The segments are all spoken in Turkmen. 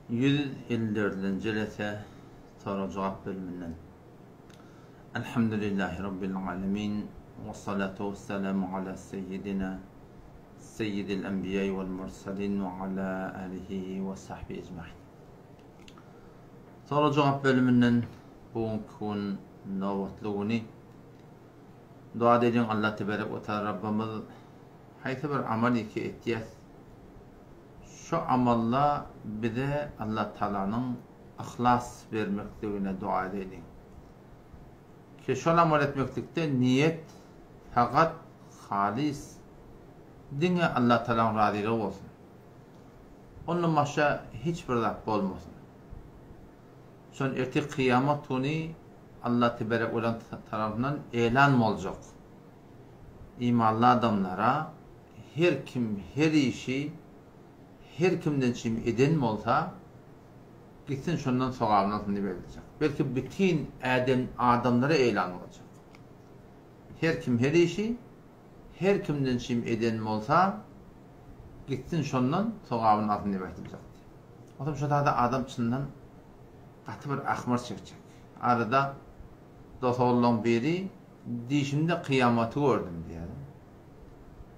154-nji jelese sorag-jogap bölüminden. Elhamdülillahi Rabbil alemin we salatu we selamu ala seyyidina seyyidil enbiýai wal mursalin we ala alihi we sahbihi ecmain. Sorag-jogap bölüminden bu günki gün nobatly güni dua edeliň Allah teberek we taala Rabbimiz haýsy bir amal iki etýäs Şu amalda bize Allatagalanyň yhlas bermekligine dua edeýliň. Ki şol amal etmeklikde niýet fakat halys diňe Allatagalaň razylygy bolsun. Ondan başga hiç bir zat bolmasyn. Şon ertir kyýamat güni Allah teberek we tarapyndan elan boljak. Imanly adamlara her kim her işi her kimden çim eden bolsa, gitsin şondan sogabyny alsyn diýip aýdyljak. Belki bütin ädem adamlara eýlan boljak. Her kim her işi her kimden çim eden bolsa, gitsin şondan sogabyny alsyn diýip aýdyljak. Otam şo zada adam çyndan gaty bir ahmyr çekjek. Arada dos-oglanlaň biri dişimde kyýamaty gördüm diýýär.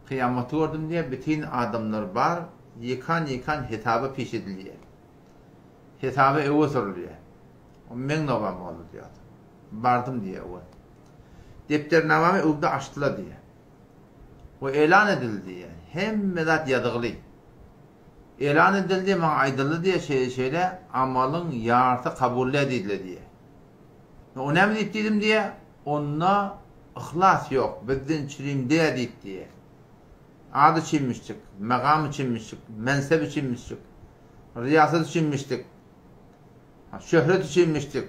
Kyýamaty gördüm diýýär, bütin adamlar bar, ýekan-ýekan hesaba piş edilýär. Hesaba öwe sürülýär. O meň nobam boldy diýýär. Bardym diýýär öwe. Depdernamamy öwde açdylar diýýär. We elan edildi diýýär. Hemme zat ýazygly. Elan edildi, maňa aýdyldy diýýär, şeýle-şeýle amalyň ýarysy kabul däl diýdiler diýýär. O näme diýip diýdim diýýär. Onda yhlas ýok, bizden çürim dä diýip diýýär. Ad üçinmişdik, magam üçinmişdik, mensep üçinmişdik, ryýasat üçinmişdik, şöhret üçinmişdik.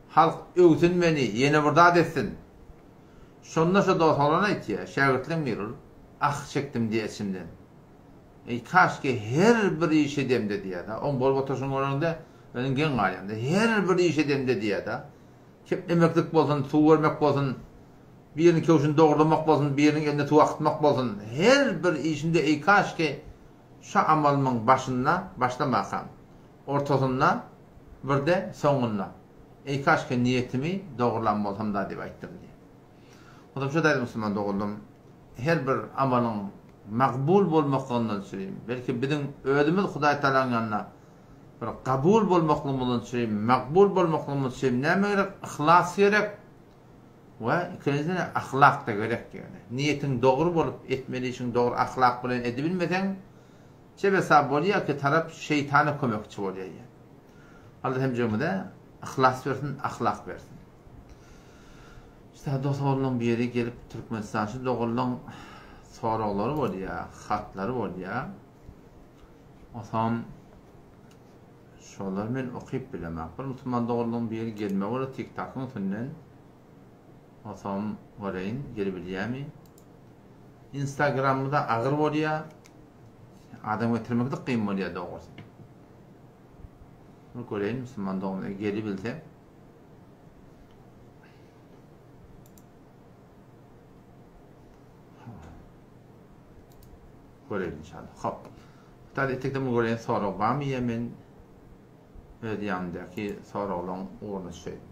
Halk öwsün meni, ýene bir zat etsin. Şonda şo dos-oglan aýtýar, şägirtleň biri ol, Ah çekdim diýýär içimden. Eý, kaşki her bir iş edemde diýýär-de. Oň bolup oturyşyny göreňde, özüň geň galýaň-da. Her bir iş edemde diýýär-de. Keplemeklik bolsun, suw bermek bolsun, biriniň köwşüni dogurlamak bolsun, biriniň eline suw akytmak bolsun, her bir işimde eý kaşki şu amalymyň başynda başlamakam, ortasynda birde soňunda eý kaşki niýetimi dogurlan bolsamda diýip aýtdym diýýär. Onsoň şu taýda musulman doganlarym her bir amalyň magbul bolmaklygyndan üçin, belki biziň özümiz Hudaý Tagalaň ýanynda Bir kabul bolmaklygymyz üçin, makbul bolmaklygymyz üçin näme gerek? Yhlas gerek we ikinjiden ahlak-da gerek ýöne. Niýetiň dogry bolup, etmeli işiňi dogry ahlak bilen edibilmeseň, çebesa bolýar ki tarap şeýtana kömekçi bolýar ýa. Allah hemjemize yhlas bersin, ahlak bersin. İşte dost oglanlaň biri gelip Türkmenistançy doganlaň soraglary bolýar, hatlary bolýar. Otam şolary men okyp bilemok. Bir musulman doganlygyň biri gelme bolar tiktokyň üstünden. Otam göreýin gelebilýärmi. Instagramda agyr bolýar. Adam getirmeklik kyn bolýar dogrusy. Bir göreýin musulman doganlygy gelebilse. Göreýin inşallah. Hop. Täze etekde bu göreýin sorag barmy ýa men öz ýanymdaky soraglaryň ugruna düşeýin.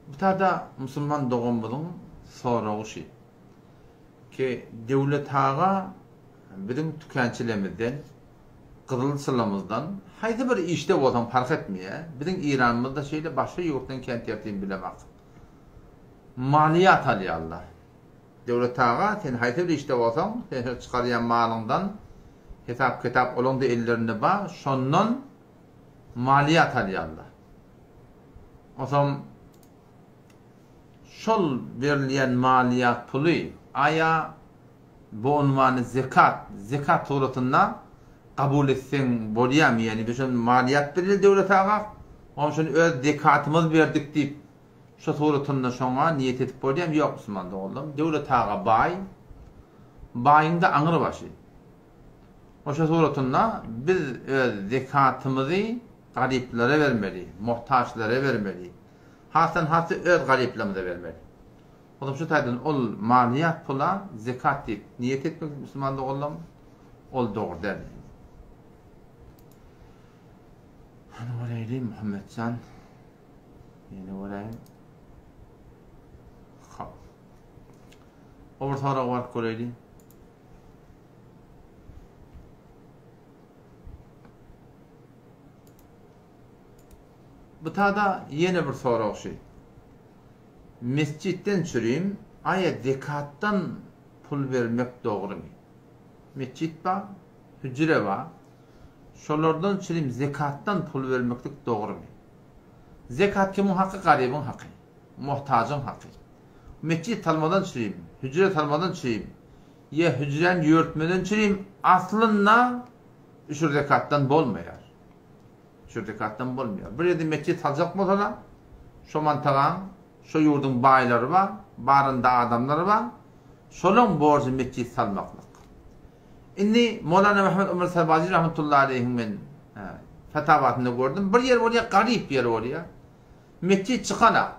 Bu tada musulman doganymyzyň soragy şu. Ki Döwlet aga biziň tükänçilemizden Gyzyl sylamyzdan haýsy bir işde bolsaň parh etmeýär. Biziň Iranymyzda şeýle başga ýurtlaryň kän tertibini bilemak. Maliýat alýarlar. Döwlet aga sen haýsy bir işde bolsaň sen şol çykarýan malyňdan hesap kitap olaňda ellerinde bar şondan maliýat alýarlar. Onsoň şol berilýän maliýat puly aýa Bu unwany zekat, zekat suratynda kabul etseň bolýamy? Ýagny biz şony maliýat bereli döwlet aga, onuň üçin öz zekatymyz berdik diýip, şo suratynda şoňa niýet edip bolýamy? Ýok musulman doganlarym. Döwlet aga baý, baýyň-da aňry başy. Oşo suratynda biz öz zekatymyzy garyplara bermeli, muhtaçlara bermeli. Hasdan-hasy öz garyplarymyza bermeli. Onsoň şu taýdan ol maliýat pula zekat diýip niýet etmek musulman doganlarym ol dogry däl. Hany göreýli Muhammetjan. Ýene göräýin. Hop. O bir sorag baryp göreýli. Bu tada ýene bir sorag şu. Mesjitden çürim, aýa zekatdan pul bermek dogrymy? Mesjit bar, hüjre bar. Şolardan çürim zekatdan pul bermeklik dogrymy? Zekat kimiň haky? Garybyň haky. Muhtajyň haky. Mesjit salmadan çürim, hüjre salmadan çürim, ýa hüjräni ýörtmeden çürim aslynda üşür zekatdan bolmaýar. Şu zekatdan bolmaýar. Bir ýerde metjit saljak bolsalar, şo mantagaň, şo ýurduň baýlary bar, barynda adamlary bar, şolaň borjy metjit salmaklyk. Indi Molana Mehmet Ömer Sarbazi rahmetullahi aleýhiň men fetawasynda gördüm. Bir ýer bolýar, garyp ýer bolýar. Metjit çykanak.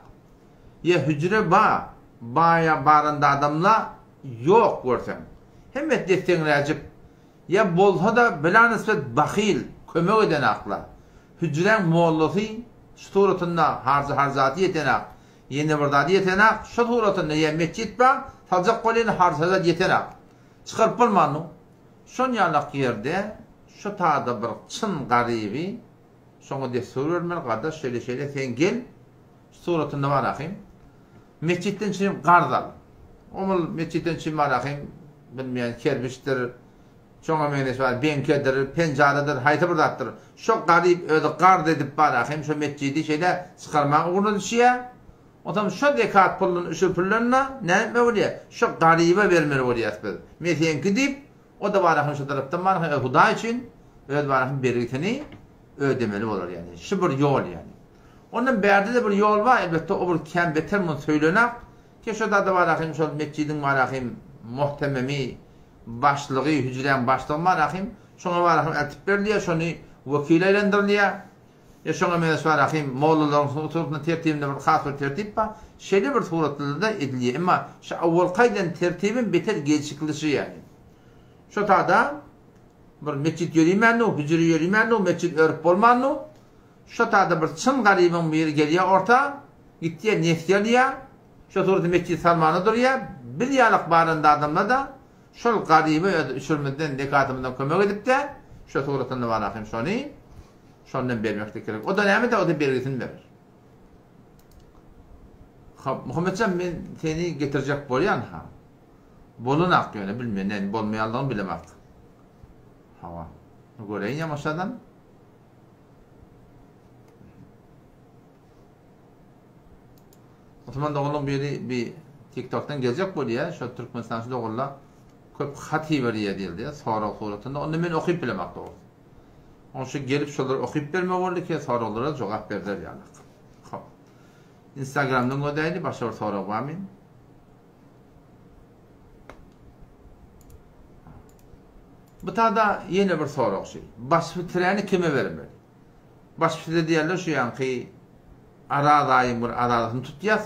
Ýa hüjre bar, baýa baranda adamlar ýok görseň. Hemmesi desseňräjik. Ýa bolsa-da bilanysbet bahyl, kömek edenakla. Hüjräň mollasy şu suratynda harjy-harjaty ýetenak, ýene bir zady ýetenak, şu suratynda ýa metjit bar, saljak bolýan harjy-harjat ýetenak. Çykaryp bolmandu. Şon ýalak ýerde şu tada bir çyn garyby şoňa dessur bermeli, gardaş şeýle-şeýle sen gel, şu suratynda bar ahym. Metjitden çyn garz al. Omul metjitden çyn bar ahym, bilmeýän kerpiçdir, şoňa meňzeş bar, beňkedir, penjaradyr, haýsy bir zatdyr. Şo garyp özi garz edip bar ahym, şo metjidi şeýle çykarmaga ugruna düşýär. Onsoň şo zekat pulundan, üşür pulundan näme etmeli bolýar? Şo garyba bermeli bolýarys biz. Men seňki diýip, o-da bar ahym şo tarapdan bar ahym, Hudaý üçin öz bar ahym bergisini ödemeli bolar ýaly. Şu bir ýol ýaly. Ondan bärde-de bir ýol bar, elbetde, o bir kän beter muny söýlenak. Ki şo zada bar ahym, şol metjidiň bar ahym muhtememi, başlygy, hüjräň başlygy bar ahym, şoňa bar ahym eltip berilýär, şony wekil aýlandyrylýar. Ýa şoňa meňzeş bar ahym, mollalaryň suratynda tertibinde bir has bir tertip bar. Şeýle bir suratlarda edilýär. Emma şu awwalky aýdan tertibim beter gelşiklisi ýaly. Şo tada bir metjit ýörimändi, hüjre ýörimändi, metjit örüp bolmandy. Şo tada bir çyn garybyň biri gelýär orta, gitýär nesýe alýar, şo suraty metjit salmana durýar, biz ýalak baranda adamlar-da şol garyba öz üşürimizden, zekatymyzdan kömek edip-de, şo suratynda bar ahym şony şondan bermeklik gerek. O-da näme-de, o-da bergisini berer. Hop, Muhammetjan men seni getirjek bolýan-ha. Bolanak ýöne bilmeýän, näme bolmaýanlygyny bilemak. Hawa. Göreýin ýamaşadan. Musulman doganlaryň biri bir TikTokdan geljek bolýar, şo Türkmenistançy doganlar köp hat iberýär diýildi, sorag suratynda. Onda men okyp bilemak dogrusy. Onuň üçin gelip şolary okyp bermek boldy ki, soraglara jogap berler ýaly. Hop. Instagramdan gözläýli, başga bir sorag barmy? Bu tada ýene bir sorag şu. Baş fiträni kime bermeli? Baş fitre diýerler şu ýaňky Araz aýyň bir arazasyny tutýas.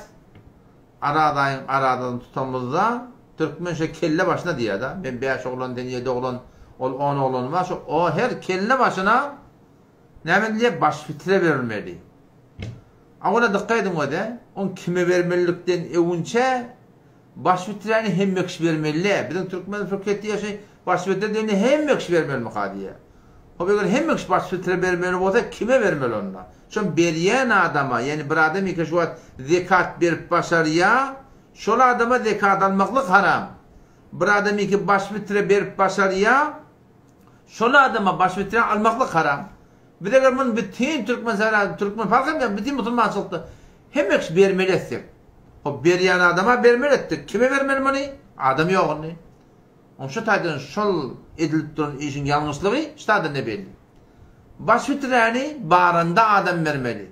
Araz aýyň arazasyny tutamyzda türkmen şo kelle başyna diýýär-de. Men bäş oglan, sen ýedi oglan, ol on oglany bar. Şo o her kelle başyna näme edilýär? Baş fitre berilmeli. Awala dykgat ediň öde, oň kime bermelilikden öwünçä Baş biträni hemme kişi bermeli-dä. Biziň türkmen fyrketi ýaşy baş bitre diýende hemme kişi bermelimikä diýýär. Hop eger hemme kişi baş bitre bermeli bolsa kime bermeli onda? Şo berýän adama, ýagny bir adam eke şu wagt zekat berip başarýa, şol adama zekat almaklyk haram. Bir adam eke baş bitre berip başarýa, şol adama baş bitre almaklyk haram. Biz eger muny bütin türkmen sährasynda, türkmen fark etmeýär, bütin musulmançylykda Hemme kişi bermeli etsek. Hop berýän adama bermeli etdik. Kime bermeli muny? Adam ýok indi. Oň şu taýdan şol edilip duran işiň ýalňyşlygy şu taýdan ne belli. Baş fiträni baranda adam bermeli.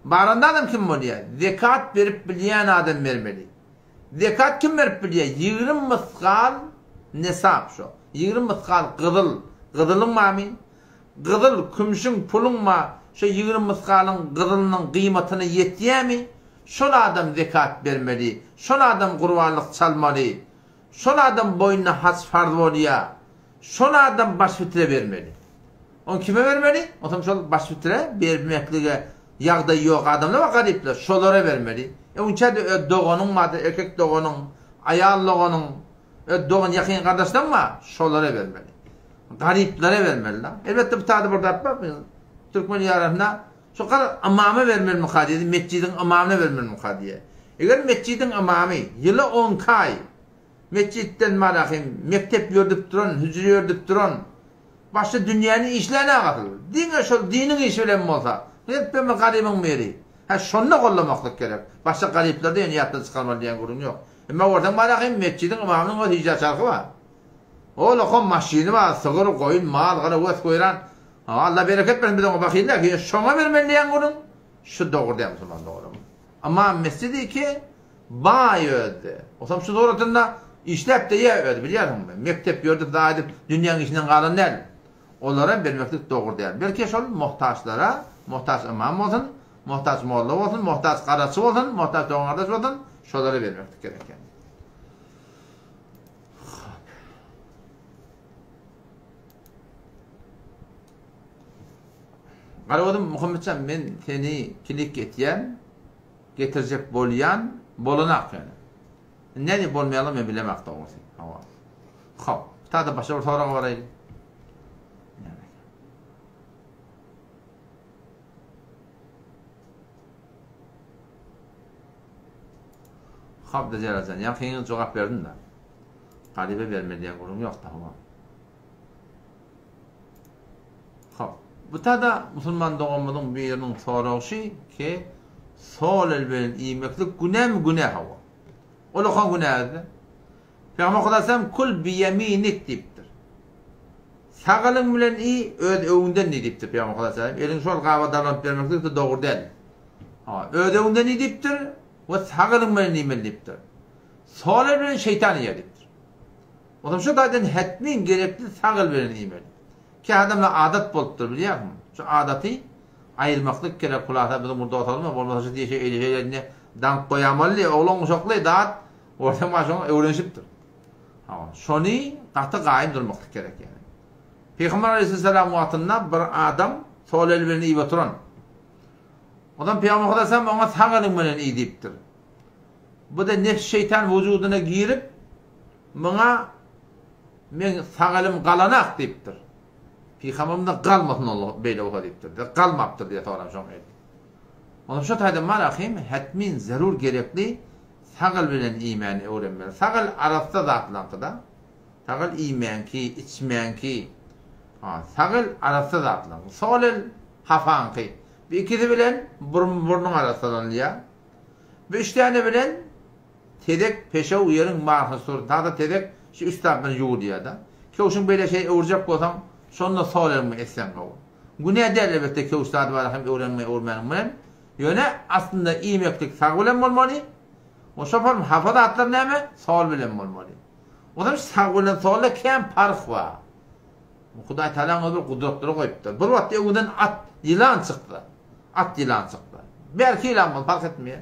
Baranda adam kim bolýar? Zekat berip bilýän adam bermeli. Zekat kim berip bilýär? 20 mysgal nesap şo. 20 mysgal gyzyl. Gyzylyň barmy? Gyzyl, kümşüň, puluň bar, şo 20 mysgalyň gyzylynyň gyýmatyna ýetýärmi? Şol adam zekat bermeli, şol adam gurbanlyk çalmaly, şol adam boýnuna haç farz bolýar, şol adam baş fitre bermeli. Ony kime bermeli? Onsoň şol baş fitre bermeklige ýagdaýy ýok adamlar bar garyplar, şolara bermeli. E onça-da öz doganyň bardyr, erkek doganyň, aýal doganyň, öz dogan ýakyn gardaşlaryň bar, şolara bermeli. Garyplara bermeli-da. Elbetde bu taýda bir zat bar, türkmen ýarasynda Şu garaz ymama bermelimikä diýdi, metjidiň ymamyna bermelimikä diýýär. Eger metjidiň ymamy ýyla on iki aý metjitden marahym mekdep ýördüp duran, hüjre ýördüp duran, başda dünýäni işlän agasy, diňe şol diniň işi bilen bolsa, hepbemi garybyň biri. Hä, şonda gollamaklyk gerek. Başda garyplary-da ýöne ýatdan çykarmaly diýen gürrüň ýok. Emma görseň marahym metjidiň ymamynyň öz hüjre çarhy bar. Ol okan maşyny bar, sygyr, goýun, mal, gara, wes-weýran. Alla bereket bersin biz oňa bakyl däl, ýöne şoňa bermeli diýen gürrüň şu dogry däl musulman doganlarym. Ymam mesjidi ki baý özde. Osam şu suratynda işläp-de ýa özi bilýärsiňmi? Mekdep ýördüp zat edip dünýäň işinden galan däl. Olara bermeklik dogry däl. Belki şol muhtaçlara, muhtaç ymam bolsun, muhtaç molla bolsun, muhtaç garaçy bolsun, muhtaç dogan gardaş bolsun, şolara bermeklik gerek ýani. Hop. Garagözüm Muhammetjan men seni klik etýän getirjek bolýan bolanak ýöne. Nädip bolmaýanlygy men bilemak dogrusy. Hawa. Hop. Tada başga bir soraga baraýly. Hop Dejerajan, ýaňkyňa jogap berdim-de. Garyba bermeli diýen gürrüň ýok-da, hawa. Hop. Bu tada musulman doganymyzyň biriniň soragy ki, sol el bilen iýmeklik günämi günä hawa. Ulakan günädir. Pygamber Hudaýam kul bi ýeminik diýipdir. Sag eliň bilen iý, öz öňüňden iý diýipdir Pygamber Hudaýam. Eliň şol gaba dalanyp bermeklik dogry däl. Ha, öz öňüňden iý diýipdir we sag eliň bilen iýmeli diýipdir. Sol el bilen şeýtan iýer diýipdir. Onsoň şu taýdan hetmin gerekli sag el bilen iýmeli. Kä adamlar adat bolupdyr bilýärsiňmi? Şu adaty aýyrmaklyk gerek hulasa biziň bir dostlarymyz bar bolmasa şu diýşe eýle şeýle indi daňyp goýamaly oglan uşakly zat orta bar şoňa öwrenişipdir. Hawa şony gaty gaýym durmaklyk gerek ýaly. Pygamber aleyhisselam wagtynda bir adam sol el bilen iýip oturan. Ondan Pygamber aleyhisselam oňa sag eliň bilen iý diýipdir. Bu-da nefs şeýtan wujudyna girip, Muňa meň sag elim galanak diýipdir. Pygamberimiz-de galmasyn ol beýle bolsa diýipdir. Galmapdyr diýe soran şoň eli. Onsoň şo taýda malahym hetmin zerur gerekli sag el bilen iýmäni öwrenmeli. Sag el arassa zatlaňky-da. Sag el iýmäňki, içmäňki. Ha, sag el arassa zatlaňky. Sol el hapaňky. Bu ikisi bilen burun burnuň arassalanylýar. Bu üç däne bilen Tezek peşew ýeriň barsyny sur taza tezek şu üç zat bilen ýuwudýada. Köwşüň beýle şeý öwürjek bolsaň şonda sol eliň bilen etseň gowy. Günä däl elbetde köwüş zady bar hem öwrenme öwürmäniň bilen. Ýöne aslynda iýmeklik sag bilen bolmaly. O şoparm hapa zatlar näme sol bilen bolmaly. Ozal sag bilen solda kän parh bar. Hudaý Tagalaň özi bir gudratlary goýupdyr. Bir wagt öňünden at ýylan çyksa, at ýylan çyksa. Belki ýylan bolsun parh etmeýär.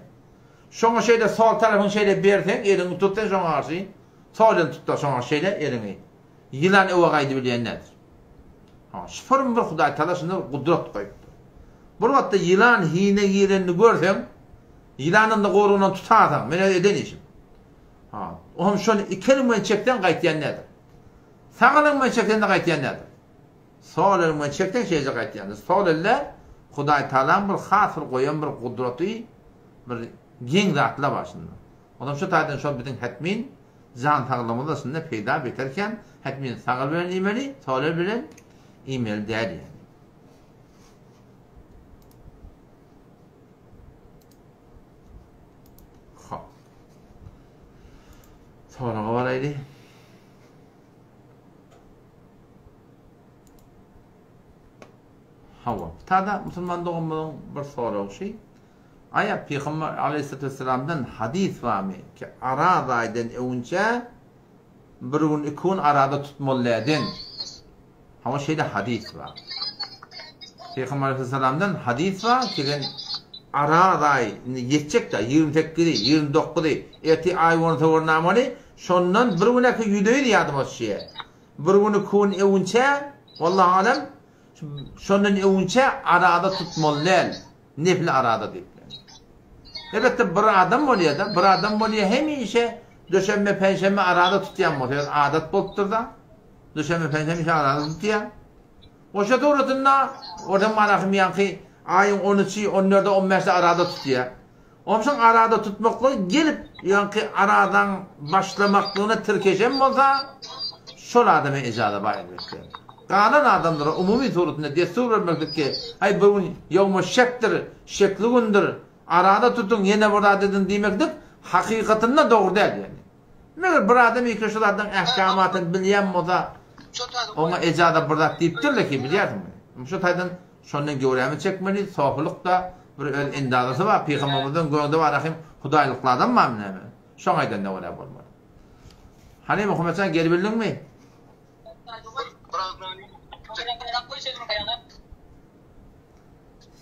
Şoňa şeýle sol tarapyňy şeýle berseň, eliňi tut sen şoňa garşy, sol elini tut-da şoňa şeýle eliňi. Ýylan öwe gaýdybilýän däldir. Ha, şypyrym bir Hudaý Tagala şunda bir gudrat goýupdyr. Bir wagtda ýylan hine girenini görseň, ýylandan-da gorugyndan tutarsaň, men öz eden işim. Ha, oňam şony iki eliň bilen çekseň gaýtýan däldir. Sag eliň bilen çekseň-de gaýtýan däldir. Sol eliň bilen çekseň şeýle gaýtýandyr. Sol elde Hudaý Tagalaň bir has bir goýan bir gudraty, bir geň zatlar bar şunda. Onam şu taýdan şol biziň hetmin jan saglygymyzda şunda peýda beterken hetmin sag el bilen iýmeli, sol el bilen iýmeli däl ýaly. Hop. Soraga baraýly. Hawa. Tada musulman doganymyzyň bir soragy şi, Aýa Pygamber aleýhissalatu wessalamdan hadys barmy ki Araz aýdan öwünçä bir gün iki gün arada tutmaly däden? Hawa şeýle hadys bar. Pygamber aleýhissalamdan hadys bar ki sen. Araz aýy indi ýetjek-dä, 28-i, 29-y, ertir aý bolsa görnämeli, şondan bir günäki ýüzeýiz ýadyma düşýär. Bir gün, iki gün öwünçä, wallahu alem, şondan öwünçä araza tutmaly däl, nefil araza diýip. Elbetde bir adam bolýar-da, bir adam bolýar hemişe döşenbe, penşenbe araza tutýan bolsa, öz adat bolupdyr-da. Döşenbe, penşenbe hemişe araza tutýar. Oşa suratynda orta manasy ýaňky aýyň on üçi, on dördi, on bäşde araza tutýar. Onsoň araza tutmaklygy gelip ýaňky arazaň başlamaklygyna tirkeşen bolsa, şol adama ejaza bar elbetde. Galan adamlara umumy suratynda dessur bermeklik ki, haý bu gün ýowma şekdir, şekli gündür, araza tutuň, ýene bir zat ediň diýmeklik hakykatynda dogry däl ýagny. Meger bir adam ýeke şu zadyň ähkamatyny bilýän bolsa, oňa ejaza bir zat diýipdirle ki, bilýärsiňmi? Şu taýdan şondan göwrämi çekmeli, sopylyk-da bir öz endazasy bar, pygambermizden göňde bar ahim hudaýlykly adam barmy näme? Şoň aýdanyna görä bolmaly. Hany Muhammetjan gelibildiňmi?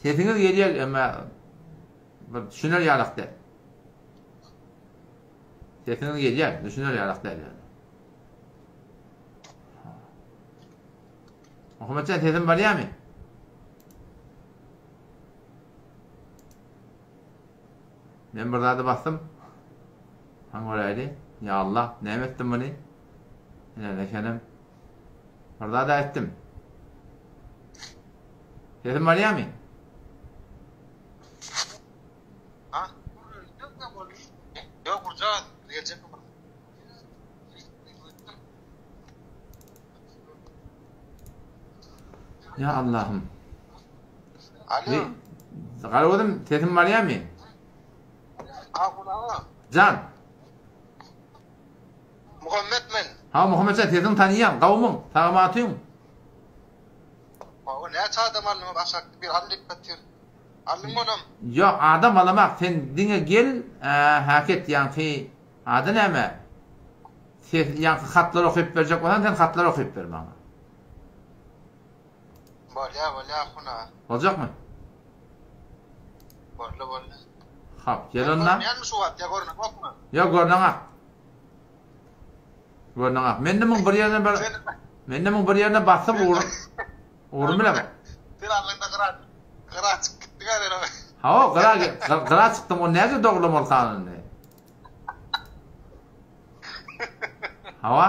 Sesiňiz gelýär, emma bir düşüner ýalak däl. Sesiňiz gelýär, düşüner ýalak däl ýöne. Muhammetjan sesim barýarmy? Men bir zady basdym. Haň göräýli. Ya Allah, näme etdim muny? Ine ekenim. Bir zady aýtdym. Sesim barýarmy? Ha? Ýok, gurjak, geljek bu. Ya Allah'ım. Alo. Garagözüm sesim barýarmy? Ahun aga. Jan. Muhammet men. Ha Muhammet jan sesiňi tanýan, gawmyň, sagamatyň. Hawa, näçe adam aldyň aşakda bir al diýip otyr. Aldyň onam. Ýok, adam alamak, sen diňe gel, häket ýaňky ady näme? Ses ýaňky hatlary okyp berjek bolsaň sen hatlary okyp ber maňa. Bolýa, bolýa ahun aga. Boljakmy? Boldy, boldy. Hop, gel onda. Görünýärmi şu wagt ýa görünenokmy? Ýok, görüneňok. Görüneňok. Mende muň bir ýerine bir Mende muň bir ýerine basyp ugur. Ugruny bilemok. Sen alnyňda gyra gyra çykyp gitdiň a sen. Hawa, gyra gyra çykdym. Ony nädip dogrulamaly indi? Hawa.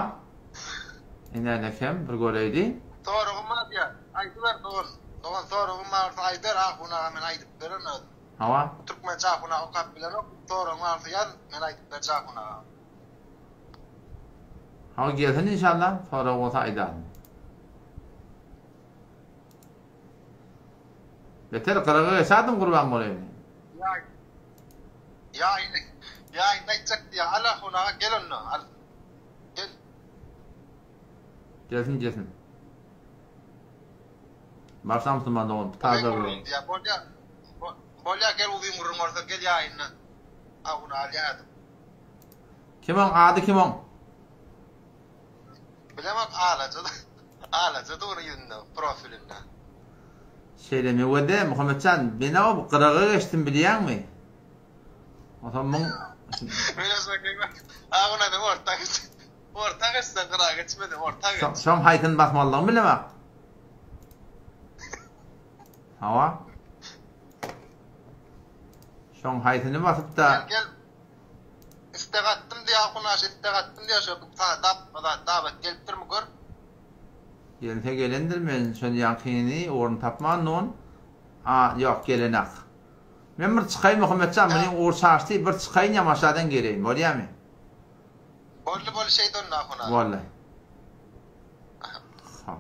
Ine kem bir göreýdi. Soragym bar diýýär. Aýdyber dogan. Dogan soragym bar bolsa aýder Ahun aga men aýdyp bererin özüm. Hawa. Türkmençe Ahun aga okap bilenok. Soragyň bar bolsa ýaz, men aýdyp berjek Ahun aga. Hawa gelsin inşallah, sorag bolsa aýdaryn. Beter gyraga geçerdim gurban bolaýyn. Ýaýyny ýaýyny aýtjak diýýär. Al Ahun aga gel onda. Al. Gel. Gelsin gelsin. Barsam musulman dogan taza bir. Bolýar. Bolýar gel uzyn gürrüň bolsa gel ýaýyna. Ahun alýar. Kim oň ady kim oň? Bilemok alaja alaja dur ýüzünde profilinde. Şeýlemi wede Muhammetjan menä o gyraga geçdim bilýäňmi? Onsoň muň Mena şoňa Aguna da orta geç. Orta geçsen gyra geçmedi orta geç. Şoň haýsyny basmalydygyny bilemok. Hawa. Şoň haýsyny basyp-da. Gel gel. Istek atdym diýä Hunaş istek atdym diýä şo sana dap zat dawet gelipdirmi gör. Gelse gelendir men şony ýaňkyny orun tapman don. A ýok gelenak. Men bir çykaýyn Muhammetjan munyň ugur çaşdy bir çykaýyn ýamaşadan geleýin bolýamy. Boldy boldy şeýt onda Ahun aga. Boldy. Hop.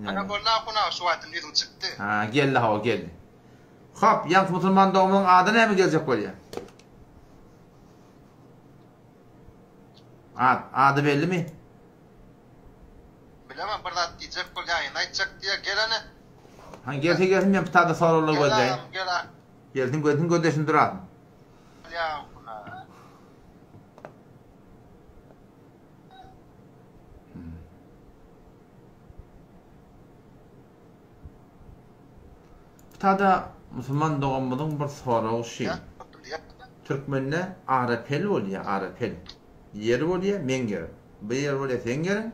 Ana boldy Ahun aga şu wagtym ýüzüň çykdy. Ha geldi hawa geldi. Hop, ýaňky musulman doganymyzyň ady näme geljek bolýar? Ad, ady bellimi? Bilemem bir zat diýjek bol, ýaýyny aýtjak diýýär, gel hany. Hany gelse gelsin men bu soraglar gözläýin. Gel agam, gel. Gelsin gelsin gözleşin durasyn. Ýa, Tada. Musulman doganymyzyň bir soragy şy. Türkmende ara pel bolýar, ara pel. Ýer bolýar, meň ýerim. Bir ýer bolýar, seň ýeriň.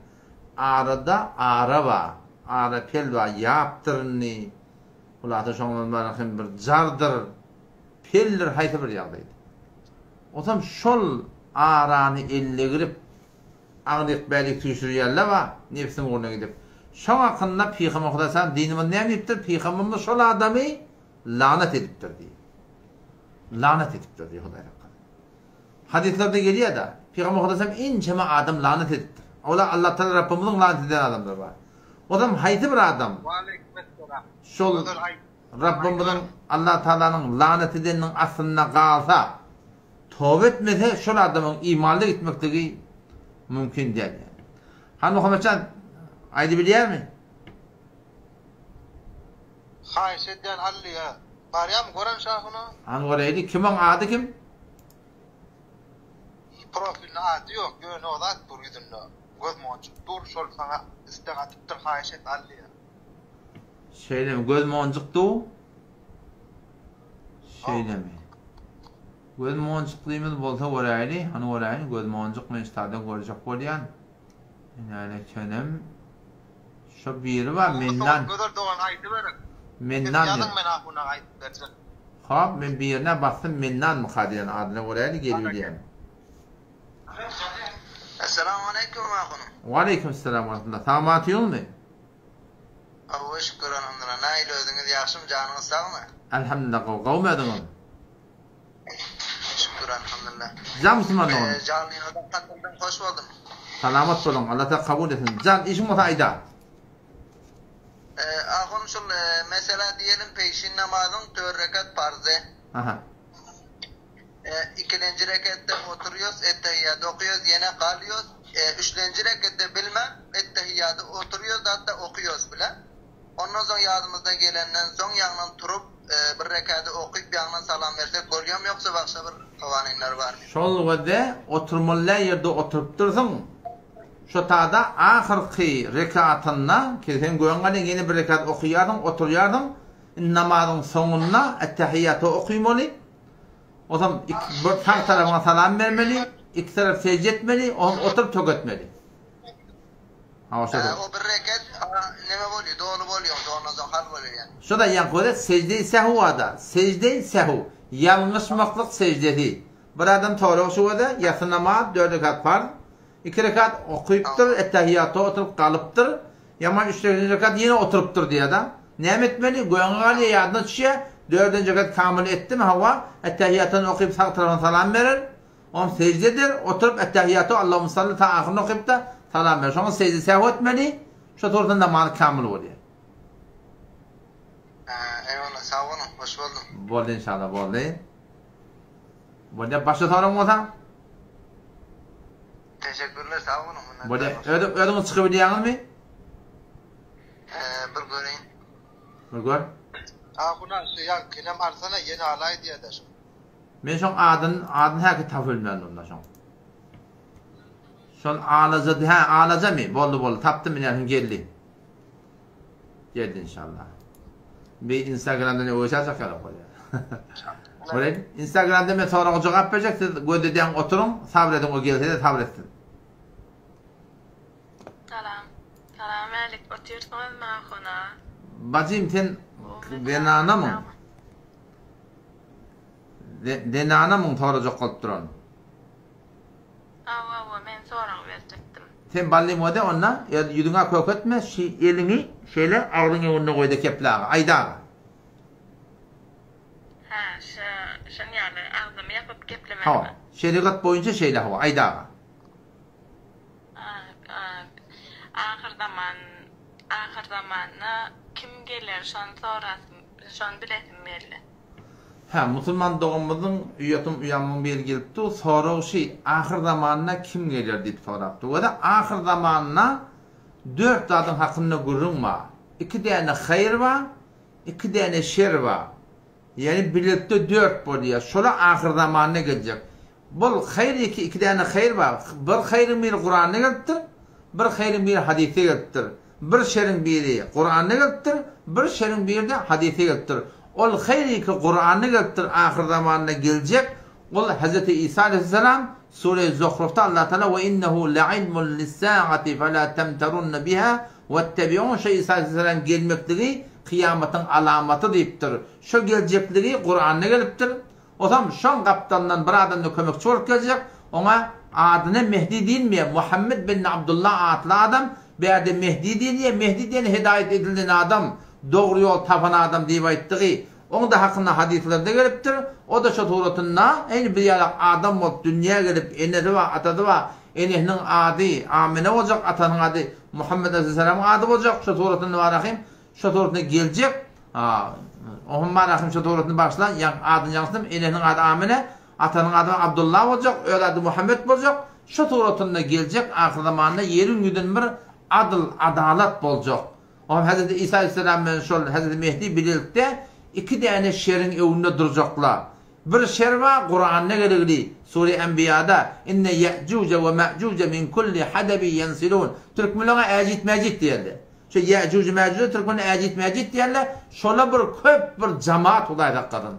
Arada ara bar. Ara pel bar, ýapdyr indi. Hulasa şoňdan bara hem bir jardyr, peldir haýsy bir ýagdaýda. Osam şol arany ellegirip, aglyk-bälik süýşürýänler bar, nebsiň ugruna gidip. Şoň hakynda Pygamber Hudaýtaala dinimiz näme diýipdir? Pygamberimiz şol adamy lanat edipdir diýip. Lanat edipdir diýip Hudaý hakynda. Hadyslarda gelýär-de, Pygamber Hudaýtaala ençeme adam lanat edipdir. Olar Allah Taala Rabbymyzyň lanat eden adamlary bar. Ozam haýsy bir adam şol Rabbymyzyň Allah Taalanyň lanat edeniniň astynda galsa, toba etmese şol adamyň imanly gitmekligi mümkin däl. Han Muhammetjan aýdybilýärmi? Haýyş edýän Allyýa. Barýarmy gören şahyna? Han göreýli. Kimiň ady kim? Profilinde ady ýok, ýöne o zat dur ýüzünde. Göz monjuk dur, şol saňa istek atypdyr, haýyş et Allyýa. Şeýlemi? Göz monjuk dur? Şeýlemi? Göz monjuklymyz bolsa göräýli. Hany göräýin, göz monjuk men şu taýdan görjek bolýan. Näle kenem. Şo biri bar mendan. Gözel dogan aýdyberiň. Mendan. Siz ýazyň men ahuna aýdyp berjek. Hop men birine basdym Mennanmyka diýen adyna göräýli gelibilýämi. Essalamu aleýkum ahunym. Waleýkim salam we rahmetullah. Sag otyňyzmy? Hawa şükür alhamdulillah. Nähili özüňiz ýagşymy janyňyz sagmy? Alhamdulillah gowy. Gowmy özüňiz? Şükür alhamdulillah. Jan musulman dogan. Janlyňyza katyldym hoş boldum. Salamat boluň Allah Taala kabul etsin. Jan işiň bolsa aýda. Ahun şul mesela diýelim peşin namazyň dört rekat parzy. Aha. Ikilenji reketde oturýos ettehiýady okyýos ýene galýos üçlenji reketde bilmän ettehiýady oturýos hatda okyýos bile. Ondan soň ýadymyzda gelenden soň ýaňdan turup bir rekady okyp ýaňdan salam bersek bolýamy ýoksa bagşa bir kawanynlar barmy? Şol wede oturmaly däl ýerde oturypdyrsyň. Şo tada ahyrky rekatynda ki sen göň galýaň ýene bir rekat okaýarsyň oturýarsyň indi namazyň soňunda ettehiýaty okymaly. Onsoň bir sag tarapyňa salam bermeli, iki tarap sejde etmeli, onsoň oturyp tök etmeli. Hawa şo. O bir reket neme bolýar, doly bolýar, ondan soň hal bolýar ýani. Şo-da ýaňky göre sejde-i sehw bar-da, sejde-i sehw, ýalňyşmaklyk sejdesi. Bir adam sorag şu göze, ýassy namaz, dört rekat parz, iki rekat okypdyr, ettehiýatda oturyp galypdyr, ýaman üçünji rekat ýene oturypdyr diýýär-de. Näme etmeli? Göňi galýar, ýadyna düşýär, dördünji rekat kamyl etdimi, hawa, ettehiýatyny okyp sag tarapyna salam berer, Oňa sejde eder, oturyp Ettehiýatu Allahumma salli ta ahyryny okyp-da, salam berer. Şoňa sejde sehw etmeli, şo suratda namazy kamyl bolýar. Hä, eýwallah, sag boluň, hoş boldum. Boldy inşallah, boldy. Bolýar, başga soragyň bolsa? Teşekkürler, sag boluň. Bolýar. Özüň, özüňiz çykybilýäňizmi? Bir göreýin. Bir gör. Ahun aga, şu ýaňkyny hem alsana, ýene alaý diýýär-dä şu. Men şoň adyny adyny häki tapybilmän onda şoň. Şol alaja hä alajamy? Boldy boldy tapdym ine şuň geldi. Geldi inşallah. Bir Instagramdan öweş alsak ýaly bolýar. Bolýar. Instagramda men soraga jogap berjek siz gözledýän oturyň sabr ediň o gelse-de sabr etsin. Salam. Salam älik otyrsyňyzmy ahuna? Bajym sen zenanamyň? Zenana muň sorajak bolup duran. Hawa hawa men sorag berjekdim. Sen ballym wede onda ýa ýüzüňä kök etme şi eliňi şeýle agzyň öňünde goýda keple aga aýda aga. Hä şa şon ýaly agzymy ýapyp geplemelimi. Hawa şerigat boýunça şeýle hawa aýda aga. Ahyrzaman ahyrzamanda kim geler şony sorasym şony bilesim geldi. Hä, musulman doganymyzyň uýasym uýamyň biri gelipdi, sorag şi, ahyrzamanda kim geler diýip sorapdy. Wada ahyrzamanda dört zadyň hakynda gürrüň bar. Iki däne haýyr bar, iki däne şer bar. Ýagny birlikde dört bolýar. Şolar ahyrzamanda geljek. Bul haýyr iki iki däne haýyr bar. Bir haýryň biri Kuranda gelipdir, bir haýryň biri hadysda gelipdir. Bir şeriň biri Kuranda gelipdir, bir şeriň biri-de hadysda gelipdir. Ol haýr ki Kuranda gelipdir ahyrzamanda geljek, ol Hezreti Isa aleýhissalam Sure Zuhrufda Allah Taala we innehu leilmun lissaati fela temterunne biha wettebiun şo Isa aleýhissalam gelmekligi kyýamatyň alamaty diýipdir. Şo geljekligi Kuranda gelipdir. Osam şoň gapdalyndan bir adamda kömekçi bolup geljek, oňa adyna Mehdi diýilmeýär, Muhammet bin Abdullah atly adam, bärde Mehdi diýilýär, Mehdi diýeni hedaýat edilen adam, dogry ýol tapan adam diýip aýtdygy, oň-da hakynda hadyslarda gelipdir, o-da şo suratynda, eýni biz ýalak adam bolup dünýä gelip, enesi bar, atasy bar, enesiniň ady Amine boljak, atasynyň ady Muhammet aleýhissalamyň ady boljak, şo suratynda bar ahym, şo suratynda geljek, Ohm bar ahym şo suratynda bagyşla, ýa adyny ýalňyşdym, enesiniň ady Amine, atasynyň ady Abdullah boljak, öz ady Muhammet boljak, şo suratynda geljek ahyrzamanda ýeriň ýüzünde bir adyl, adalat boljak. Ohm Hezreti Isa aleýhissalam bilen şol Hezreti Mehdi bilelikde iki däne şeriň öňünde durjaklar. Bir şer bar, Kuranda geligli, Sure Enbiýada, Inne Ýe'juja we Me'juja min kulli hadebi ýensilun. Türkmenler oňa Äjit-Mäjit diýerler. Şo Ýe'juj-Mäjuja türkmenler Äjit-Mäjit diýerler, şolar bir köp bir jamaat Hudaý saklasyn.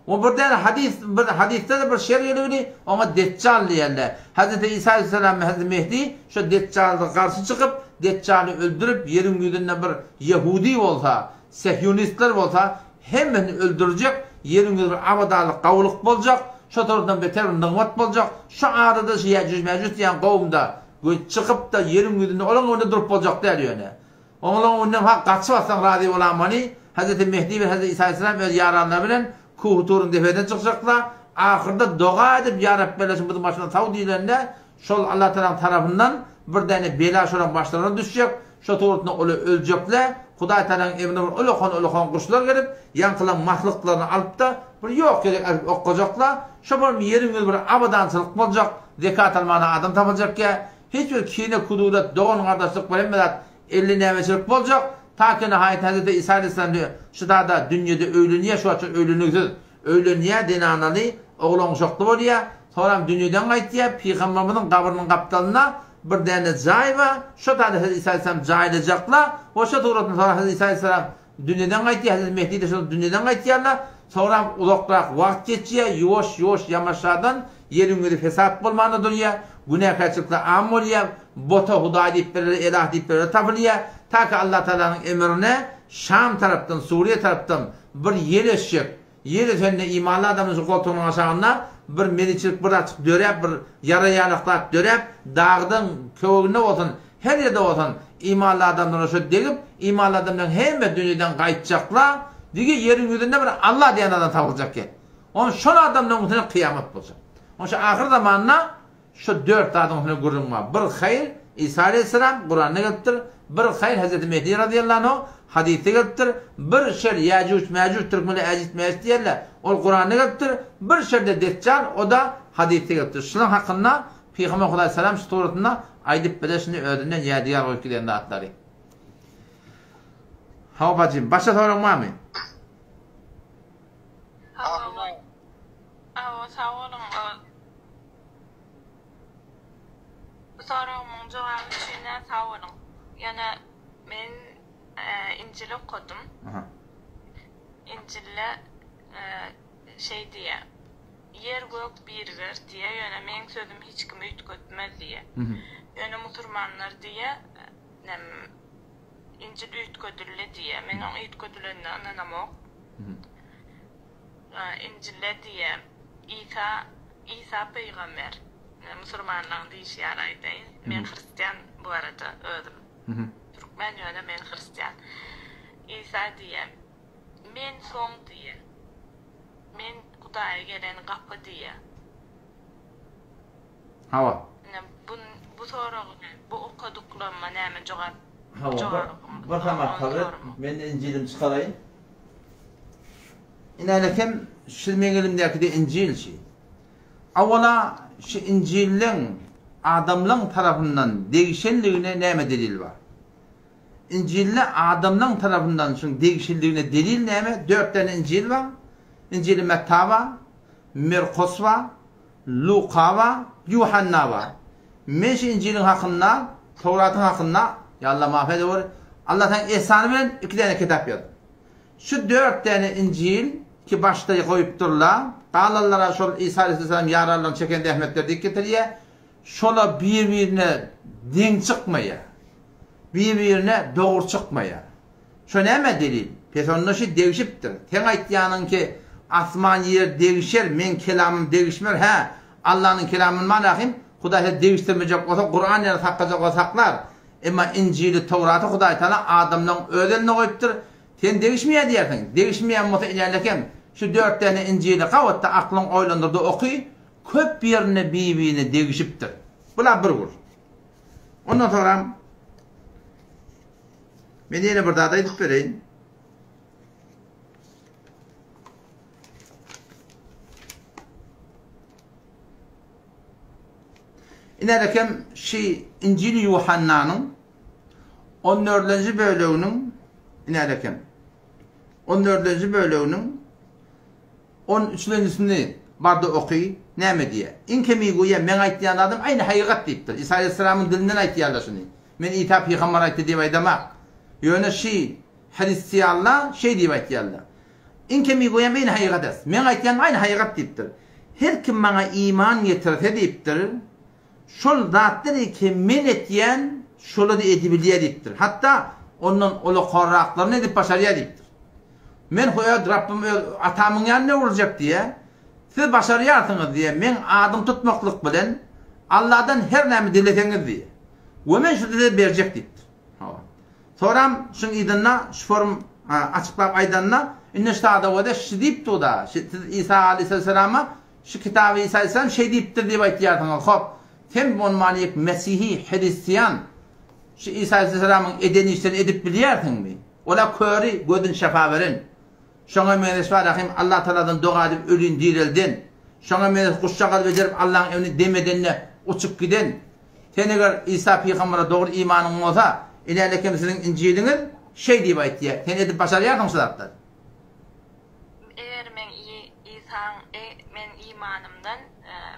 O bir däne hadys, bir hadysda-da bir şer geligli, oňa Deçjal diýerler. Hezreti Isa aleýhissalam we Hezreti Mehdi şo Deçjala garşy çykyp, Deçjaly öldürip, ýeriň ýüzünde bir ýehudi bolsa, sehýunistler bolsa, hemmesini öldürjek, ýeriň ýüzi bir abadalyk, gawulyk boljak, şo tarapdan beter bir nygmat boljak. Şo arada şu Ýäjüj-Mäjüj diýen kowum-da göç çykyp-da, ýeriň ýüzünde olaň öňünde durup boljak däl ýöne. Oňlaň öňünden ha gaçyp atsaň razy bolamany, Hezreti Mehdi bilen Hezreti Isa aleýhissalam öz ýaranlary bilen Kuhy-Turuň depesine çykjaklar. Ahyrda doga edip Ýa Rabbi belasyny biziň başymyzdan saw diýlende, şol Allah Tagalaň tarapyndan bir däne bela şolaň başlaryna düşjek, şo suratynda olar öljekler. Hudaý Tagalaň emrine bir ulakan-ulakan guşlar gelip, ýaňkylaň maslyklaryny alyp-da, bir ýok ýere äkidip okgajaklar. Şo bir ýeriň ýüzi bir abadançylyk boljak, zekat almana adam tapyljak ýa. Hiç bir kine-kudurat, dogan-gardaşlyk bir hemme zat elli nämeçilik boljak, ta ki nihaýet Hezreti Isa aleýhissalam diýýär, şu zada dünýede öýlenýär, şu wagtça öýlenigsiz öýlenýär, zenanaly, oglan-uşakly bolýar, soňram dünýeden gaýtýar, pygamberimiziň gabrynyň gapdalynda bir däne jaý bar, şo taýda Hezreti Isa aleýhissalam jaýlajaklar we şo suratynda soňra Hezreti Isa aleýhissalam Dünýeden gaýtýar, Hezreti Mehdi-de şol dünýeden gaýtýarlar. Soňram uzakrak wagt geçýär, ýuwaş-ýuwaş ýamaşadan ýeriň ýüzi fesat bolmanda durýar, günäkärçilikler am bolýar, bota hudaý diýip birleri, elah diýip birleri tapylýar. Ta ki Allatagalanyň emrine Şam tarapdan, Suriýa tarapdan bir ýel esjek, Ýer ösende imanly adamyň şu goltugynyň aşagynda bir meliçilik bir zatjyk döräp, bir ýara ýalak zat döräp, dagdan köweginde bolsun, her ýerde bolsun, imanly adamlara şo degip, imanly adamlaryň hemmesi dünýeden gaýtjaklar, dige ýeriň ýüzünde bir Allah diýen adam tapyljak ýer. Onuň şol adamlaryň üstüne kyýamat boljak. Onuň şu ahyr zamanda Şu dört zadyň üstünde gürrüň bar. Bir haýyr, Isa aleýhissalam, Kuranda gelipdir. Bir haýyr, Hezreti Mehdi razyýallahu anhu, hadysda gelipdir. Bir şer, Ýäjüj-Mäjüj, türkmenler Äjit-Mäjit diýerler. Ol Kuranda gelipdir. Bir şer-de Deçjal, o-da hadysda gelipdir. Şularyň hakynda Pygamber Hudaýsalam şu suratynda aýdyp biler şuny özünden ýadygär goýup giden zatlary. Hawa bajym, başga soragyň barmy? Hawa, hawa, sag boluň. Bu soragymyň jogaby üçin-ä sag boluň. Ýöne men Injili okadym. Injilde şeý diýýär, Ýer-gök biriger diýýär, ýöne meň sözüm hiç kim üýtgetmez diýýär. Ýöne musurmanlar diýýär, Injil üýtgedildi diýýär. Men oň üýtgedilenine ynanamok. Injilde diýýär, Isa, Isa pygamber, musurmanlaryň diýşi ýaly aýdaýyn, men hristian bu arada özüm. Türkmen ýöne men hristian. Isa diýýär, Men soň diýýär. Men Hudaýa gelen gapy diýýär. Hawa. Ine bu bu soragyny, bu okadyklaryma näme jogap Hawa, bir, bir samat sabyr et, men Injilimi çykaraýyn. Inälekem şu meň elimdäki-de Injil şi. Awala şu Injilleň adamlaň tarapyndan degişenligine näme delil bar? Injilde adamlaň tarapyndan şuň degişildigine delil näme? Dört däne Injil bar. Injili Metta bar, Merkos bar, Luka bar, Ýuhanna bar. Men şu Injiliň hakynda, Towratyň hakynda, ýa Allah maaf edeweri, Allah taň ihsany bilen iki däne kitap ýazdym. Şu dört däne Injil ki başda goýupdyrlar, galanlara şol Isa aleyhisselam ýaranlaryň çeken zähmetleri diýip getirýär. Şola bir-birine deň çykmaýar. Bir-birine dogry çykmaýar. Şo näme delil? Pes onda şi degişipdir. Seň aýtýanyň ki asman ýer degişer, meň kelamym degişmer, hä, Allanyň kelamyny manahym, Hudaý sizi degişdirmejek bolsa Kuran ýaly saklajak bolsa saklar. Emma Injili, Towraty Hudaý Taala adamlaň öz elinde goýupdyr. Sen degişmeýär diýersiň. Degişmeýän bolsa inälekem, şu dört däne Injili gabatda aklyň oýlandyrda oky, köp ýerinde bir-birine degişipdir. Bula bir gür. Ondan soňram men ýene bir zat aýdyp bereýin. Inälekem şi Injil Ýuhannanyň on dördünji böleginiň inälekem on dördünji böleginiň on üçlenjisini barda oky, näme diýýär? Iň kemi goýýar, meň aýtýan zadym aýny hakykat diýipdir. Isa aleyhissalamyň dilinden aýtýarlar şuny. Men Isa pygamber aýtdy diýip aýdamak. Ýöne şi hristianlar şeý diýip aýtýarlar. Iň kemi goýýan eýni hakykat es. Meň aýtýanym aýny hakykat diýipdir. Her kim maňa iman getirse diýipdir, şol zatlary ki men etýän, şolary edibilýär diýipdir. Hatda ondan ulakanraklaryny edip başarýar diýipdir. Men öz Rabbym öz atamyň ýanyna öwrüljek diýýär. Siz başarýarsyňyz diýýär, meň adym tutmaklyk bilen Alladan her näme dileseňiz diýýär. We men şuny size berjek diýipdir. Hawa. Soram şuň yzynda şu forum açyklap aýdanda, indi şu sada wada şi diýipdi-da, siz Isa aleyhissalama şu kitaby Isa aleyhissalam şeý diýipdir diýip aýtýarsyňyz. Hop, sen bolmanyk mesihi, hristian şu Isa aleyhissalamyň eden işlerini edip bilýärsiňmi? Ola köri gözüni şefa beren. Şoňa meňzeş bar Rahym Allah Tagaladan doga edip ölini direlden. Şoňa meňzeş guşjagaz bejerip Allaň emrini dem edende uçup giden. Sen eger Isa pygambere dogry imanyň bolsa, inälekem siziň Injiliňiz şeý diýip aýtýar. Sen edip başarýarsyň şu zatlary. Eger meň Isaň men imanymdan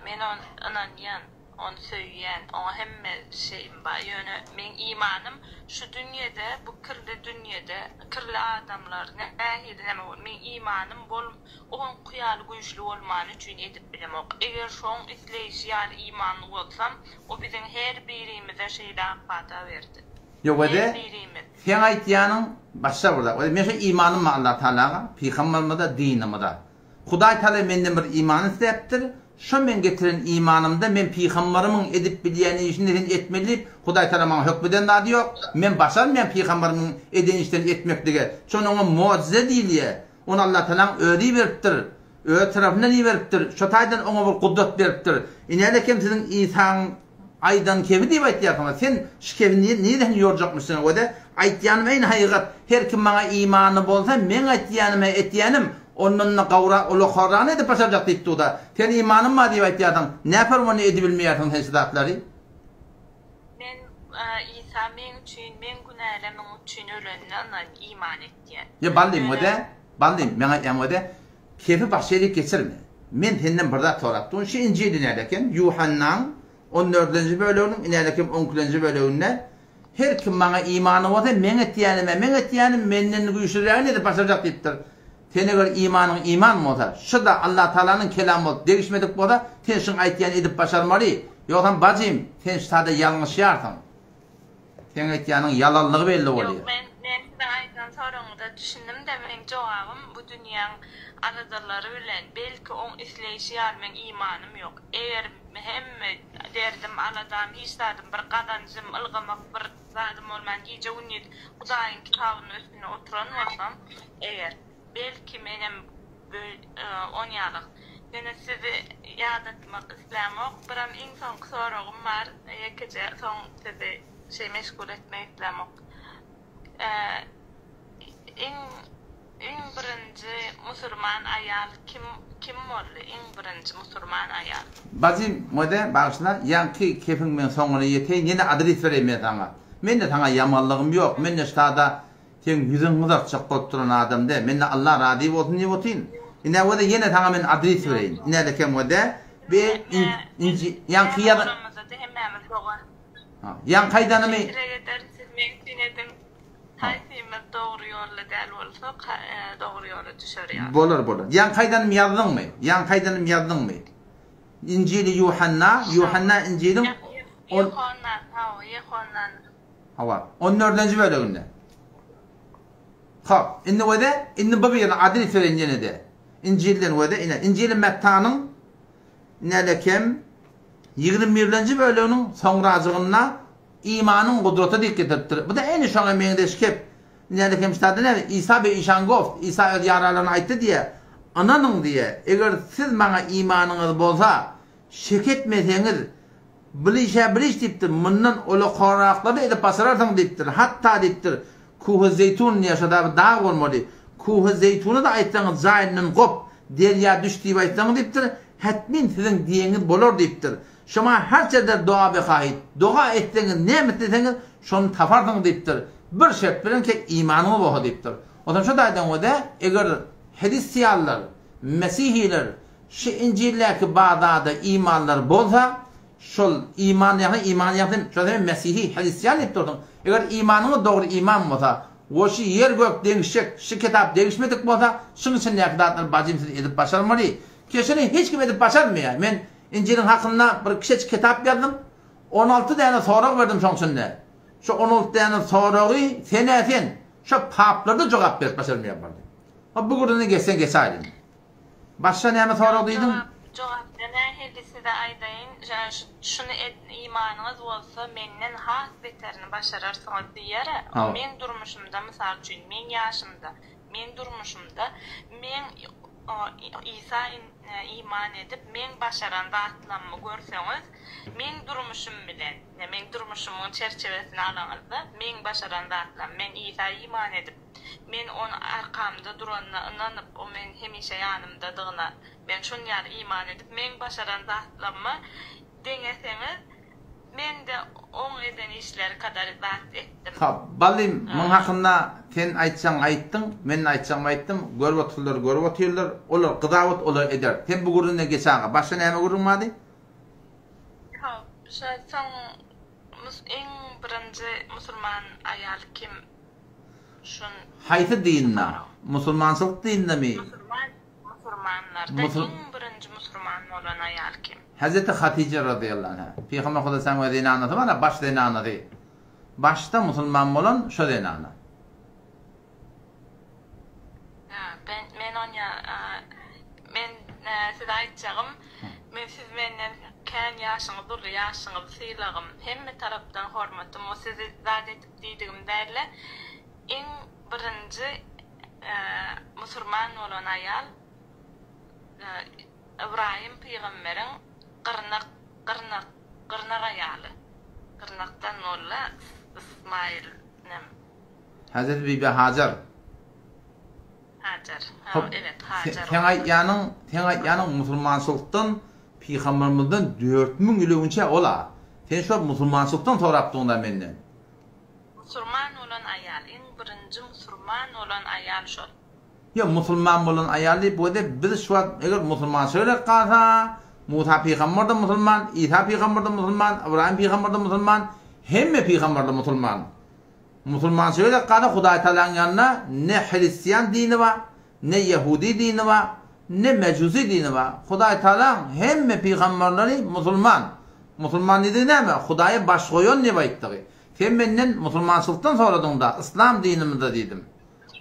men ony ynanýan. Ony söýýän, oňa hemme şeýim bar. Ýöne meň imanym şu dünýede, bu kirli dünýede, kirli adamlar nähili näme bol, meň imanym bol, oňky ýaly güýçli bolmany üçin edip bilemok. Eger şoň isleýşi ýaly imanly bolsam, o biziň her birimize şeýle ak pata berdi. Ýok Her ede, birimiz. seň aýtýanyň başga bir zat. Ode men şu imanym bar Allah Tagalaga, pygamberimize, dinimize. Hudaý Tagala menden bir iman isläpdir, şo men getiren imanymda men pygambarymyň edip bilýän işini sen etmeli diýip, Hudaý Tagala maňa hökm eden zady ýok. Men başarmaýan pygambarymyň eden işlerini etmeklige. Şony oňa mojize diýilýär. Ony Allah Tagalaň özi iberipdir. Öz tarapyndan iberipdir. Şo taýdan oňa bir gudrat beripdir. Inälekem siziň Isaň Aýdan kebi diýip aýtýarsyňyz. Sen şu kebi nireden ýorjakmyşsyň öde? Aýtýanym eýni hakykat. Her kim maňa imany bolsa, meň aýtýanym-ä etýänim, ondan-da gowrak ulakarragyny edip başarjak diýip dur-da. Sen imanym bar diýip aýtýarsyň. Näper ony edibilmeýärsiň sen şu zatlary? Men Isa meň üçin, meň günälemiň üçin ölenine ynan, iman etýän. Ýa ballym öde, ballym, meň aýtýanym öde, Kefi başga ýere geçirme. Men senden bir zat sorap durun. Şu Injil inälekem Ýuhannaň on dördünji böleginiň inälekem on ikilenji böleginde Her kim maňa imany bolsa, meň etýänime, meň etýänim menden güýçlürägini edip başarjak diýipdir. Sen eger imanyň iman bolsa, şu-da Allatagalanyň kelamy bolup degişmedik bolsa, sen şuň aýtýanyny edip başarmaly. Ýogsam bajym, sen şu sada ýalňyşýarsyň. Seň aýtýanyň ýalanlygy belli Ýok, bolýar. men men siziň aýdan soragyňyza düşündim-de, meň jogabym bu dünýäň aladalary bilen, belki oň isleýşi ýaly meň imanym ýok. Eger hemme derdim, aladam, hiç zadym, bir gazanjym, ylgamak bir zadym bolman gije-gündiz Hudaýyň kitabynyň üstünde oturan bolsam, eger, belki menem on ýalyk. Ýöne sizi ýadatmak islämok. Biram iň soňky soragym bar, ýekeje, soň sizi şeý meşgul etmek islämok. Iň iň birinji musurman aýal kim kim boldy? Iň birinji musurman aýal. Bajym, Mode, bagyşla, ýaňky kepiň men soňuna ýeteýin, ýene adres bereýin men saňa. Mende saňa ýamanlygym ýok, mende ştada Seň ýüzüň gyzartjak bolup duran adam däl. Menden Allah razy bolsun diýip otyryn. Ine wede ýene saňa men adres bereýin. Ine lekem wede be inji ýaňky ýazan hemmämiz dogan. Ha, ýaňky aýdanymy Dileg ederin siz meň üçin ediň. Haýsymyz dogry ýolda däl. däl bolsa dogry ýola düşer ýaly. Bolar bolar. Ýaňky aýdanym ýazdyňmy? Ýaňky aýdanym ýazdyňmy? Injili Ýuhanna, Ýuhanna Injiliň on Ýuhanna, hawa, Ýuhanna. Hawa, on dördünji böleginde. Hop, indi wede, indi bu birini adres bereýin ýene-de. Injilden wede, ine, Injili Mattanyň nälekem 21-nji böleginiň soňrajygynda imanyň gudraty diýip getiripdir. Bu-da ene şoňa meňzeş kep. Nälekem ştada näme? Isa be işan goft, Isa öz ýaralaryna aýtdy diýe, Ynanyň diýe, eger siz maňa imanyňyz bolsa, şek etmeseňiz, Bilişä biliş diýipdir, mundan ulakanraklary edip başararsyň diýipdir. Hatda diýipdir, Kuhy-Zeýtun diýýär, şo da bir dag bolmaly. Kuhy-Zeýtuna-da aýtsaňyz jaýyndan gop, derýa düş diýip aýtsaňyz diýipdir, hetmin siziň diýeňiz bolar diýipdir. Şoňa herçe der doga behahit, doga etseňiz näme isleseňiz, şony taparsyňyz diýipdir. Bir şert bilen ki, imanyňyz bolsa diýipdir. Onsoň şo taýdan we-de, eger hristianlar, mesihiler Şu Injildäki bar zada imanlary bolsa, şol iman ýagny iman ýagny şo sen mesihi, hristian diýip dursuň. Eger imanyňyz dogry iman bolsa, we şu ýer gök deňişjek, şu kitap degişmedik bolsa, şuň içindäki zatlary bajym siz edip başarmaly. Keşini hiç kim edip başarmaýar. Men Injiliň hakynda bir kiçeçik kitap ýazdym. 16 däne sorag berdim şoň içinde. Şu 16 däne soragy sen-ä sen, şo paplar-da jogap berip başarmaýar bardy. Ha bu gürrüňden geçseň geçäýdin. Başga näme sorag diýdiň? Jogapda nähili size aýdaýyn, şuny et imanyňyz bolsa menden has beterini başararsyňyz diýer-ä, meň durmuşymda mysal üçin meň ýaşymda, meň durmuşymda meň Isa iman edip meň başaran zatlammy görseňiz meň durmuşym bilen, meň durmuşymyň çerçewesine alaňyzda meň başaran zatlam men Isa iman edip Men Ony arkamda duranyna ynanyp, O meň hemişe ýanymdadygyna, men şon ýaly iman edip, meň başaran zatlaryma deňeseňiz, men-de Oň eden işleri kadar zat etdim. Hop, ballym, muň hakynda sen aýtjagyňy aýtdyň, men-de aýtjagymy aýtdym, görüp oturlar görüp otyrlar, olar gyzawat olar eder. Sen bu gürrüňden geç aga, başga näme gürrüň bardy? Hop, şo soň iň birinji musulman aýal kim? Şun. Haýsy dinde? Musulmançylyk dinindemi? Musulman, musurmanlarda iň birinji musurman bolan aýal kim? Hezreti Hatije razyýallahu anha. Pygamber Huda saňa zenanasy bar-a, baş zenanasy. Başda musulman bolan şo zenana. Ben men onýa men size aýtjagym men siz menden kän ýaşyňyz uly ýaşyňyzy sylagym hemme tarapdan hormatym o sizi zat edip diýdigim dälde iň birinji musurman bolan aýal Ybraýym pygamberiň gyrnak gyrnak gyrnak aýaly gyrnakdan boldy Ysmaýyl nem. Hezreti Bibi Hajar. Hajar. Ha, evet, Hajar. Seň aýtýanyň, seň aýtýanyň musulmançylykdan pygambermizden 4000 ýyl öňçä ola. Sen şo musulmançylykdan sorapdyňda menden. Musurman bolan aýal, iň birinji musurman bolan aýal şol. Ýok, musulman bolan aýal diýip wede biz şu wagt eger musulmançylyk gerek galsa, Musa pygamber-de musulman, Isa pygamber-de musulman, Ybraýym pygamber-de musulman, hemme pygamberler musulman. Musulmançylyk gerek galsa Hudaý Tagalaň ýanynda ne hristian dini bar, ne ýehudi dini bar, ne mejusy dini bar. Hudaý Tagalaň hemme pygamberleri musulman. Musulman diýdigi näme? Hudaýa baş goýan diýip aýtdygy. Sen menden musulmançylykdan soradyň-da, yslam dinimizde diýdim.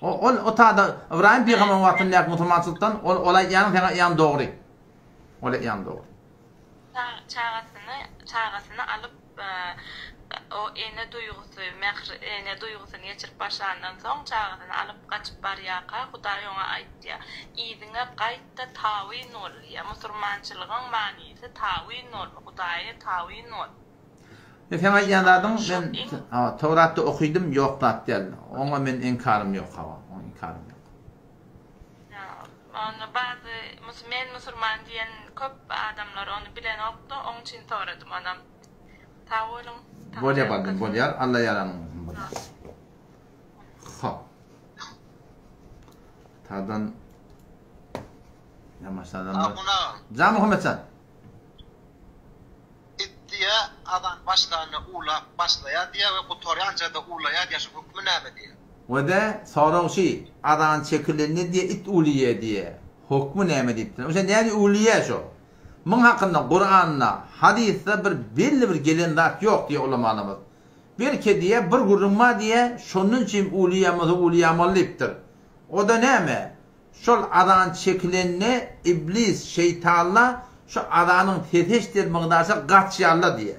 O, ol, o tada Ybraýym pygamberiň wagtyndaky musulmançylykdan ol, ol aýdýanyň seň aýdýanyň dogry. Ol aýdýanyň dogry. Çagasyny, çagasyny alyp, o ene duýgusy, mähir, ene duýgusyny geçirip başlandan soň, çagasyny alyp gaçyp barýarka, Hudaý oňa aýtýar, Yzyňa gaýt-da, tabyn bol diýýär. Musurmançylygyň manysy tabyn bol, Hudaýa tabyn bol. E seň aýdýan zadyň men hawa Towratda okydym ýok zat däl. Oňa men inkarym ýok hawa oňa inkarym ýok. Ony bazy men musurman diýen köp adamlar ony bilenokda oň üçin soradym onam. Sag boluň. Bolýar baldym bolýar Alla ýaranyň bolsun bolýar. Hop. Tadan Ýamaşadan. Jan Muhammetjan. It diýýä, azan başlanda uwlap başlaýar diýýä we gutarýança-da uwlaýar diýýä, şuň hökümi näme diýýä. We-de sorag şi, azan çekilende diýe it ulyýa diýe, hokmy näme diýipdir. Oşa näme ulyýa şo? Muň hakynda Kuranda, hadysda bir belli bir gelen zat ýok diýe ulamalarymyz. Belki diýe bir gürrüň bar diýe, şondan üçin ulyýa bolsa ulyýamaly diýipdir. O-da näme? Şol azan çekilende iblis, şeýtanlar şu azanyň sesi eşidel mygdarça gaçýarlar diýe.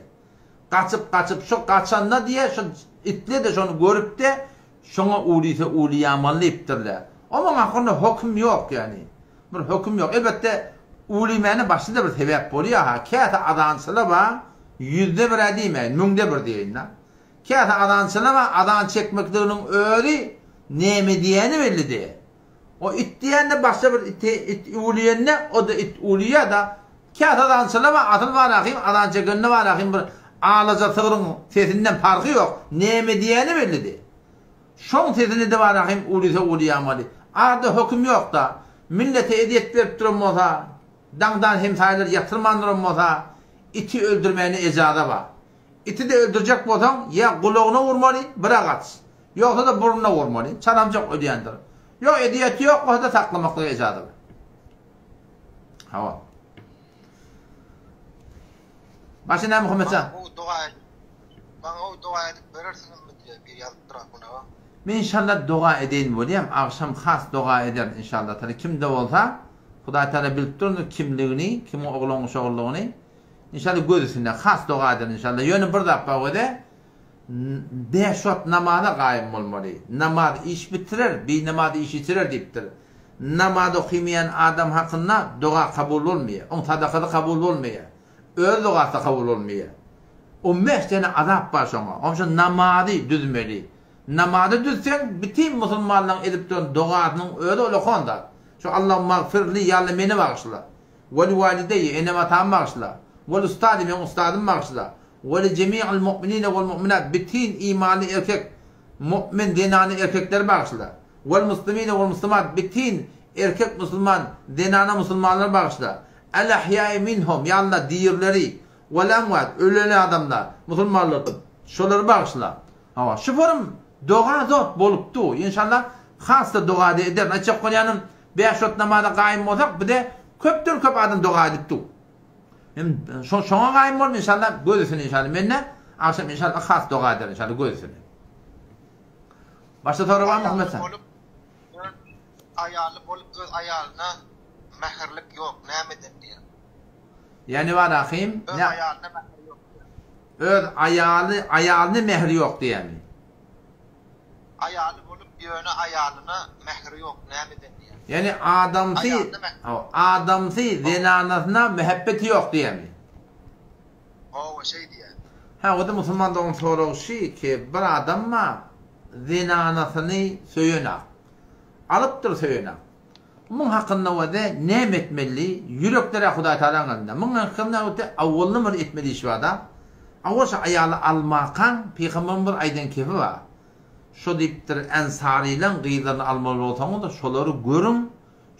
Gaçyp gaçyp şo gaçanda diýe şo itle-de şony görüpde şoňa ulysa ulyýamaly diýipdirler. Onuň hakynda höküm ýok ýagny. Bir höküm ýok. Elbetde ulymäne başda-da bir sebäp bolýar-ha. Käte azançylar bar, ýüzde bir-ä diýmäýin, müňde bir diýeýin-dä. Käte azançylar bar, azan çekmekliginiň özi näme diýýäni belli däl. O it diýende başga bir iti it ulyýende o-da it ulyýa-da. Käte azançylar bar, asyl barahym azan çekende barahym bir alaja sygryň sesinden parhy ýok, näme diýýäni belli däl. Şoň sesini-de barahym ulysa ulyýamaly. Arda höküm ýok-da. Millete ezýet berip duran bolsa, daňdan hemsaýalary ýatyrman duran bolsa, iti öldürmäne ejaza bar. Iti-de öldürjek bolsaň, ýa gulagyna urmaly, bir agaç. Ýogsa-da burnuna urmaly, çalamjak ölýändir. Ýok, ezýeti ýok bolsa-da saklamaklyga ejaza bar. Hawa. Başga näme Muhammetjan? Maňa gowy doga edip, maňa gowy doga edip berersiňizmi diýýär biri ýazypdyr Ahun aga. Men inşallah doga edeýin bolýam agşam has doga ederin inşallah taala kimde bolsa Hudaý taala bilip durundyr kimligini kimiň oglan uşagylygyny inşallah göz üstünde has doga ederin inşallah ýöne bir zat bar göze bäş wagt namaza gaýym bolmaly namaz iş bitirer binamaz iş ýitirer diýipdir namaz okymaýan adam hakynda doga kabul bolmaýar oň sadakasy kabul bolmaýar Öz dogasy kabul bolmaýar. On bäş däne azap bar şoňa. Onuň üçin namazy düzmeli. Namazy düzseň, bütin musulmanlaryň edip duran dogasynyň özi ulakan zat. Şu Allahumagfirli, ýa Alla meni bagyşla. We li walideýe, enem-atamy bagyşla. We li ustazi, meň ustazymy bagyşla. We li jemi'il mu'minine wal mu'minat, bütin imanly erkek, mu'min zenany erkekleri bagyşla. Wal muslimine wal muslimat, bütin erkek musulman, zenana musulmanlary bagyşla. El ahýa'i minhum, ýa Allah, dirileri, wal amwat, ölen adamlar, musulmanlar, şolary bagyşla. Hawa, şu forum doga zot bolupdy. Inşallah, has-da doga-da ederin. Aýtjak bolýanym, bäş wagt namaza gaýym bolsak, bize köpden köp adam doga edip dur. Hem şo şoňa gaýym bolup inşallah göz üstüne inşallah. Men-de agşam inşallah has doga ederin inşallah göz üstüne. Başga sorag barmy Muhammet Aýaly bolup öz aýaly bolup öz aýalyna mähirlik ýok nämeden diýýär. Ýani bar ahym Öz aýalyna mähir ýok diýýär. Öz aýaly aýalyna mähir ýok diýýärmi? Aýaly bolup ýöne aýalyna mähri ýok nämeden diýýär. Ýani adamsy adamsy zenanasyna mähebbeti ýok diýýärmi? Hawa şeý diýýär. Hä o-da musulman dogan soragy şi ki bir adam bar zenanasyny söýenak. Alypdyr söýenak. Muň hakynda wede näme etmeli ýürekler-ä Hudaý Tagalaň elinde. Muň hakynda wede awwalyndan bir etmeli iş bar-da. Awwal şo aýaly almakaň pygamberyň bir aýdan kepi bar. Şo diýipdir ensarylaň gyzlaryny almaly bolsaňyz-da şolary görüň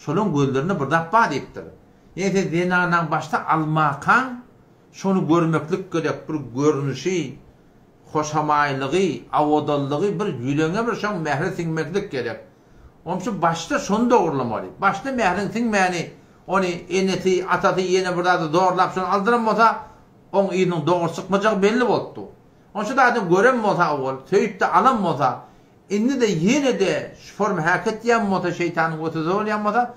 şolaň gözlerinde bir zat bar diýipdir. Ýene sen zenanaň başda almakaň şony görmeklik gerek bir görnüşi, hoşamaýlygy, awodanlygy bir ýüreňe bir şoň mähri siňmeklik gerek. Onuň başda şony dogrulamaly. Başda mähriň siňmäni ony enesi, atasy ýene bir zady zorlap şony aldyran bolsa oň yzynyň dogry çykmajagy belli bolupdy. Onuň şu zady gören bolsa owal, söýüp-de alan bolsa, indi-de ýene-de şu forma häkit edýän bolsa şeýtanyň weswese bolýan bolsa,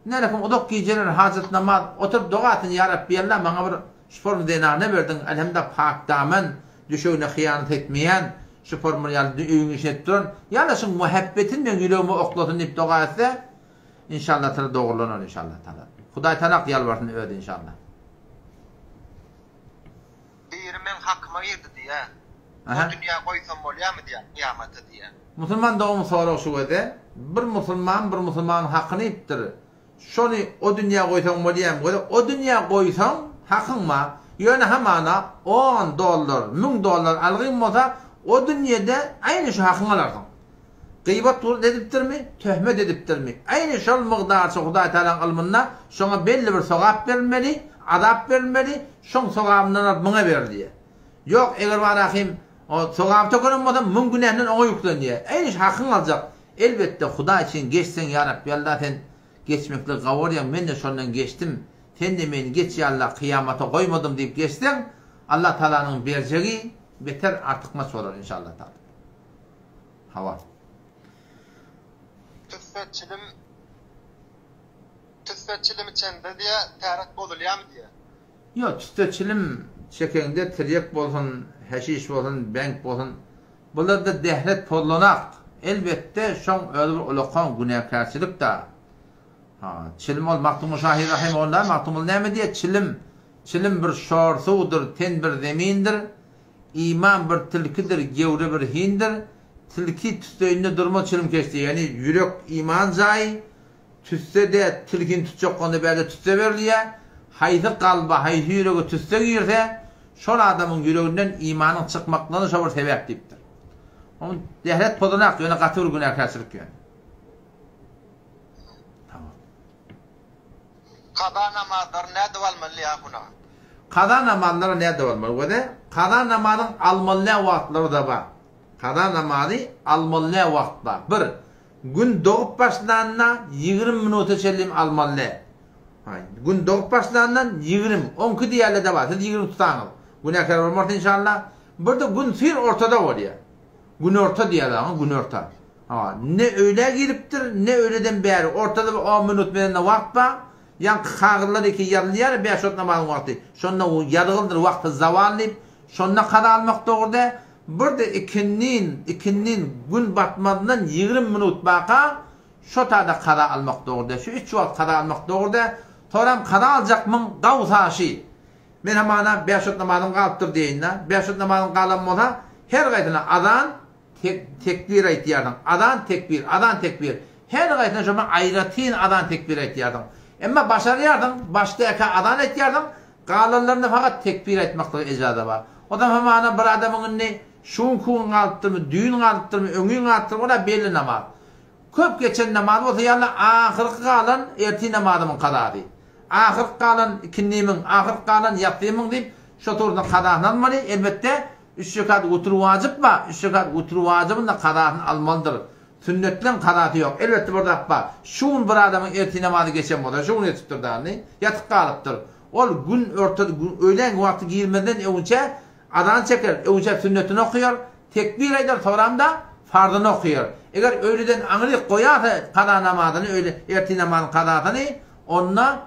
Nälekim uzak gijeler hajat namaz oturyp doga etsin ýa Rabbi Alla maňa bir şu form zenana berdiň elhamda pak daman düşegine hyýanat etmeýän şu form ýaly öýüň işini edip duran ýa Alla şuň muhabbetini meň ýüregime oklasyn diýip doga etse inşallah taala dogurlanar inşallah taala Hudaý talak ýalbarsyn özi inşallah. Biri meň hakyma girdi diýýä. O dünýä goýsam bolýamy diýýä, kyýamata diýýä. Musulman dogan sorag şu gezek, bir musulman bir musulmanyň hakyny iýipdir. Şony o dünýä goýsaň bolýamy göze o dünýä goýsaň hakyň bar. Ýöne hamana on dollar, müň dollar algyň bolsa o dünýede aýny şu hakyňy alarsyň. Gybat gurt edipdirmi, töhmet edipdirmi, aýny şol mygdarça Hudaý Tagalaň ylmynda şoňa belli bir sogap berilmeli, azap berilmeli, şoň sogabyndan alyp muňa berilýär. Ýok, eger bar ahym. O sogap tökenen bolsa muň günäsinden oňa ýüklenýär. Eý hakyňy aljak. Elbetde Hudaý üçin geçseň ýa Rabbi Alla sen geçmekligi gawarýaň men-de şondan geçdim. Sen-de meni geç ýa Alla kyýamata goýmadym diýip geçseň Allah Tagalanyň berjegi beter artykmaç bolar inşallah Taala. Hawa. Tüsse çilim Tüsse çilim içende diýä täret bozulýamy diýä. Ýok tüsse çilim çekeňde tirýek bolsun häşiş bolsun beňk bolsun bularda dehret pozlanak elbetde şoň özi bir ulakan günäkärçilik da ha çilim ol Magtymguly şahyr rahimehullah Magtymguly näme diýýär çilim çilim bir şor suwdyr ten bir zemindir iman bir tilkidir gewre bir hindir tilki tüsseýinde durmaz çilimkeş diýýär ýagny ýürek iman jaýy Tüsse-de tilkini tutjak bolanda bärde tüsse berilýär. Haýsy kalba, haýsy ýürege tüsse girse, şol adamyň ýüreginden imanyň çykmaklygyna şo bir sebäp diýipdir. Oň dehret pozanak, ýöne gaty bir günäkärçilik ýöne. Tamam. Kaza namazlary nädip almaly ýa guna? Kaza namazlary nädip almaly? Göze, kaza namazyň almaly nä wagtlary-da bar. Kaza namazy almaly nä wagt bar. Bir, Gün dogup başlanda 20 minuta çenli almaly. Haý, gün dogup başlandan 20, onki diýerler-de bar, siz 20 tutsaňyz, günäkär bolmarys inşallah. Bir-de gün syr ortada bolýar. Günorta diýerler oňa, günorta. Ha, ne öýlä giripdir, ne öýleden bäri, ortada bir on minut bilen wagt bar. Ýaňky kagyzlar iki ýazylýar, bäş wagt namazyň wagty. Şonda ýazgyldyr wagty zawal diýip, şonda kaza almak dogry däl. Bir-de ikindin, ikindin gün batmazyndan 20 minut baka şo tada kaza almak dogry däl. Şu üç wagt kaza almak dogry däl. Soram kaza aljakmyň gawsaşy. Men hamana bäş wagt namazym galypdyr diýeýin-dä. Bäş wagt namazyň galan bolsa, her gaýsyna azan, tekbir aýtýarsyň. Azan, tekbir, azan, tekbir. Her gaýsyna şo aýratyn azan, tekbir aýtýarsyň. Emma başarýarsyň, başda eka azan aýtýarsyň, Galanlarynda fakat tekbir aýtmaklyga ejaza bar. Ozam hamana bir adamyň indi şu günki gün galypdyrmy, düýn galypdyrmy, öňňin galypdyrmy ol-a belli namaz. Köp geçen namaz bolsa ýa-da ahyrky galan ertir namazymyň kazasy. Ahyrky galan ikindimiň, ahyrky galan ýatsymyň diýip şo turusyna kazasyny almaly. Elbetde üç rekat witr wajyp bar. Üç rekat witr wajybynda kazasyny almalydyr. Sünnetleň kazasy ýok. Elbetde bir zat bar. Şu gün bir adamyň ertir namazy geçen bolsa, şu gün ýetipdir dany, ýatyp galypdyr. Ol gün orta, öýlänki wagty girmezden öňünçä azan çeker, öňünçä sünnetini okaýar, tekbir aýdar, soram-da farzyny okaýar. Eger öýleden aňryk goýarsa kaza namazyny, öýle, ertir namazyň kazasyny, onda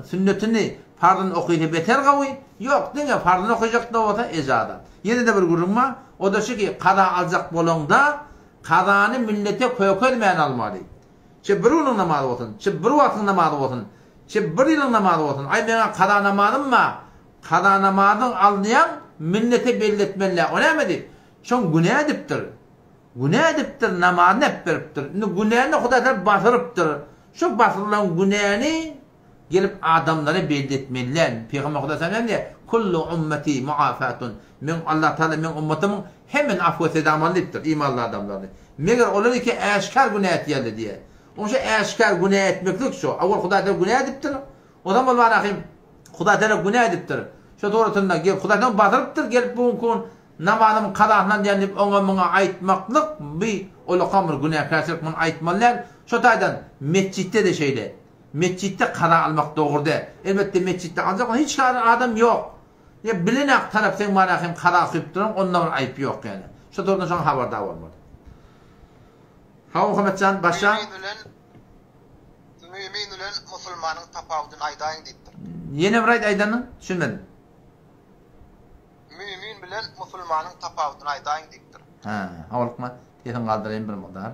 sünnetini, farzyny okysa beter gowy, ýok, diňe farzyny okaýjak-da bolsa ejaza. Ýene-de bir gürrüň bar, o-da şu ki, kaza aljak bolaňda, Kazany millete kökezmän almaly. Çe bir günüň namazy bolsun, çe bir wagtyň namazy bolsun, çe bir ýylyň namazy bolsun. Aý meňä kaza namazym bar. Kaza namazyň alynýaň millete belli etmeli. O näme diýip? Şoň günä edipdir. Günä edipdir, namazyny äp beripdir. Indi günäni Hudaý tarap basyrypdyr. Şo basyrylan günäni Gelip adamlara belli etmeli däl. Pygamber Hudaý taala näme diýýär? Kullu ummeti muafatun. Meň Allah taala meň ummatymyň hemmesini afw etse damaly diýipdir, imanly adamlaryny. Meger olar iki äşgär günä etýärler diýýär. Oň şu äşgär günä etmeklik şu. Awal Hudaý taala günä edipdir. Ondan ol bar ahim Hudaý taala günä edipdir. Şo suratynda gelip Hudaý taala basyrypdyr gelip bu günki gün namazymyň kazasyny alýan diýip oňa muňa aýtmaklyk bi ulakam bir günäkärçilik muny aýtmaly däl. Şo taýdan metjitde-de şeýle. Metjitde kaza almak dogry däl. Elbetde metjitde aljak bolsa hiç kary adam ýok. Ýa bilen ak tarap seň bar hem kaza kylyp duran onda bir aýyp ýok ýani. Şo dogrudan şoňa habardar bolmaly. Hawa Muhammetjan başla. Mümin bilen Mümin bilen musulmanyň tapawudyny aýdaýyň diýipdir. Ýene bir aýt aýdanyň düşünmedim. Mümin bilen musulmanyň tapawudyny aýdaýyň diýipdir. Hä, howlukma, sesiňi galdyraýyn bir mukdar.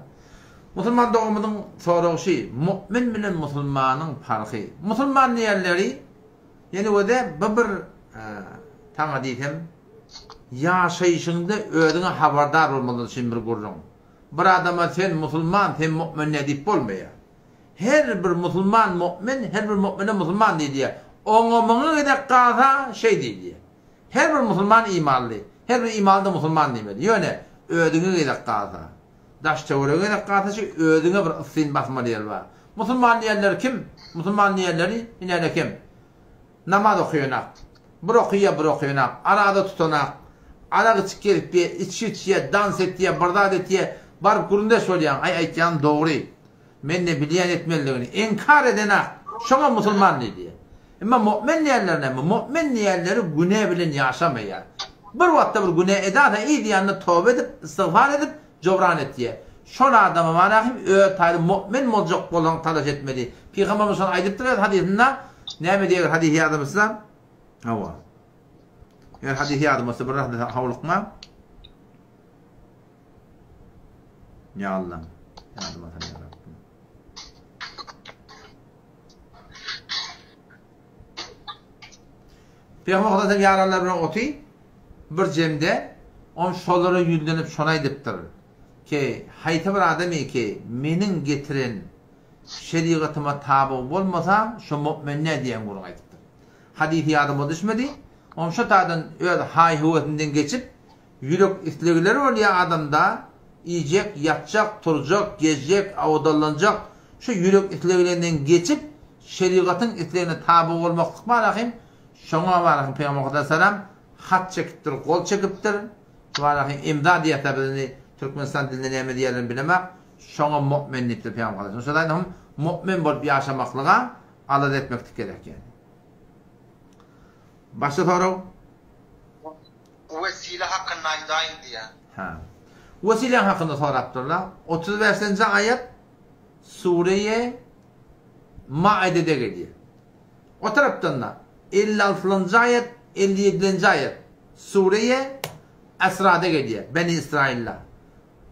Musulman doganymyzyň soragy şi, mu'min bilen musulmanyň parhy. Musulman diýenleri, ýene göze bu bir saňa diýsem, ýaşaýşyňda özüňe habardar bolmalydyr üçin bir gürrüň. Bir adama sen musulman, sen mu'min ne diýip bolmaýar. Her bir musulman mu'min, her bir mu'mine musulman diýilýär. Oňa muňa gezek galsa şeý diýilýär. Her bir musulman imanly. Her bir imanly-da musulman diýmeli. Ýöne özüňe gezek galsa, daş-töwerege gezek galsa şu özüňe bir ysgyn basmaly ýer bar. Musulman diýenleri kim? Musulman diýenleri ine-de kim? Namaz okaýanak. Bir okaýa, bir okaýanak. Araza tutanak. Arak içip gezipýär, içgi içýär, dans etýär, bir zat etýär. Baryp gürrüňdeş bolýaň, aý aýtýanyň dogry. Men-de bilýän etmelidigini. Inkar edenak. Şoňa musulman diýilýär. Emma mu'min diýenler näme? Mu'min diýenleri günä bilen ýaşamaýar. Bir wagtda bir günä edasa yz ýanynda toba edip, istigfar edip, jobran etýär. Şol adama mana hem öz taýly mu'min boljak bolsaň talaş etmeli. Pygamberimiz şony aýdypdyr öz hadysynda. Näme diýer hadysy ýadymyzda? Hawa. Eger hadysy ýadym bolsa bir hadysy howlukma. Ýa Allah. Ýadyma sal ýa Rabbim. Pygamber Hudaýdan ýaranlar bilen oty bir jemde on şolara ýüzlenip şony aýdypdyr ki, haýsy bir adam ki meniň getiren şerigatyma taby bolmasa, şo mu'min nä diýen gürrüň aýdypdyr. Hadysy ýadyma düşmedi. On şo taýdan öz haý-höwesinden geçip, ýürek islegleri bolýar adamda, iýjek, ýatjak, turjak, gezjek, awadallanjak, şu ýürek isleglerinden geçip, şerigatyň islegine taby bolmaklyk bar ahym, şoňa bar ahym Pygamber Hudaýa hat çekipdir, gol çekipdir, şu bar ahym imza diýýärler biz indi Türkmenistan dilinde näme diýýärlerini bilemok, şoňa mu'min diýipdir Pygamber Hudaýa. Şo taýdan hem mu'min bolup ýaşamaklyga alada etmeklik gerek ýaly. Başga sorag? Wesile hakynda aýdaýyň diýýär. Hä. Wesileň hakynda sorapdyrlar. 35-nji aýat Sureýe Maidede gelýär. O tarapdan-da 56-njy aýat, 57-nji aýat Sureýe Esrada gelýär, Beni Israilda.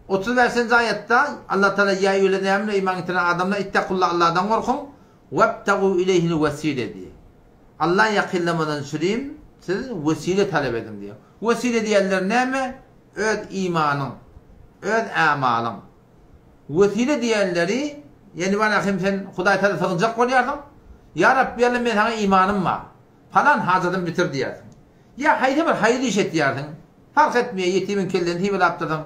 35-nji aýatda Allah Taala ýa eýýühellezine âmenû iman getiren adamlar ittakulla Allahdan gorkuň webtagû ileyhil wesile diýýär. Alla ýakynlamadan çürim siz wesile talap ediň diýýär. Wesile diýenleri näme? Öz imanyň, öz ämalyň. Wesile diýenleri, ýagny bana hem sen Hudaý Taala sygynjak bolýarsyň. Ýa Rabbi Alla men saňa imanym bar. Palan hajatymy bitir diýýärsiň. Ýa haýsy bir haýyr iş etýärsiň, parh etmeýär, ýetimiň kellesini sypalapdyrsyň,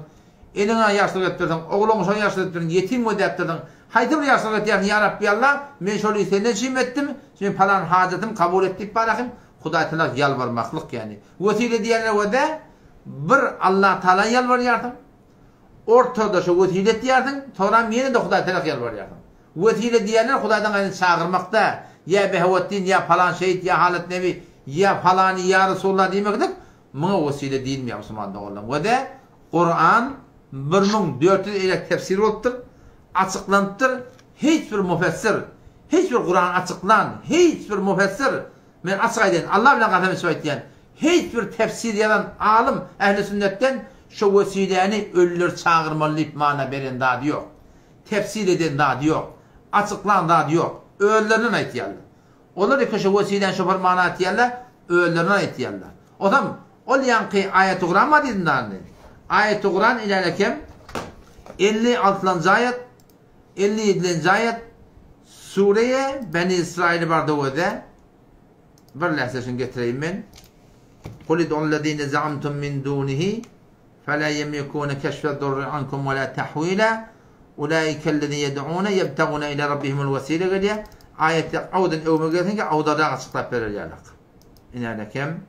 eneňe ýagşylyk etdirsiň, ogluňa şoňa ýagşylyk etdirsiň, ýetim gözläpdirsiň, haýsy bir ýagşylyk etýärsiň, ýa Rabbi Alla, men şol işi senden üçin etdim, men palan hajatymy kabul et diýip barahym, Hudaý Tagala ýalbarmaklyk ýagny. Wesile diýenler wede bir Allah Tagala ýalbarýarsyň, ortada şo wesile etýärsiň, soňram ýene-de Hudaý Tagala ýalbarýarsyň. Wesile diýenler Hudaýdan gaýry çagyrmak däl. Ýa Behawetdin, ýa palan şehit, ýa Halyt Nebi, ýa palany, ýa Resulullah diýmeklik muňa wesile diýilmeýär musulman doganlarym. We-de Kuran 1400 eýläk tefsir bolupdyr, açyklanypdyr. Hiç bir mufessir, hiç bir Kurany açyklan hiç bir mufessir, men açyk aýdaýyn, Allah bilen kasam içip aýtýan, hiç bir tefsir ýazan alym ähli sünnetden şo wesiläni ölüleri çagyrmaly diýip mana beren zady ýok. Tefsir eden zady ýok. Açyklan zady ýok. Özlerinden aýtýarlar. Olar eke şo wesiläni şo bir mana atýarlar, özlerinden aýtýarlar. Osam ol ýaňky aýaty Kuran bar diýdim dany. Aýaty Kuran ilälekem 56-njy aýat, 57-nji aýat Sureýe Beni Israil barda göze bir lähze şuny getireýin men. Kul id'ullezine za'amtum min dunihi Fela ýemlikune keşfe durri ankum we la tahwila Ulaikellezine ýed'une ýebtagune ila rabbihimul wesile gelýär. Aýatda awdan öwme gelsin ki awdarak açyklap berer ýalak. Inälekem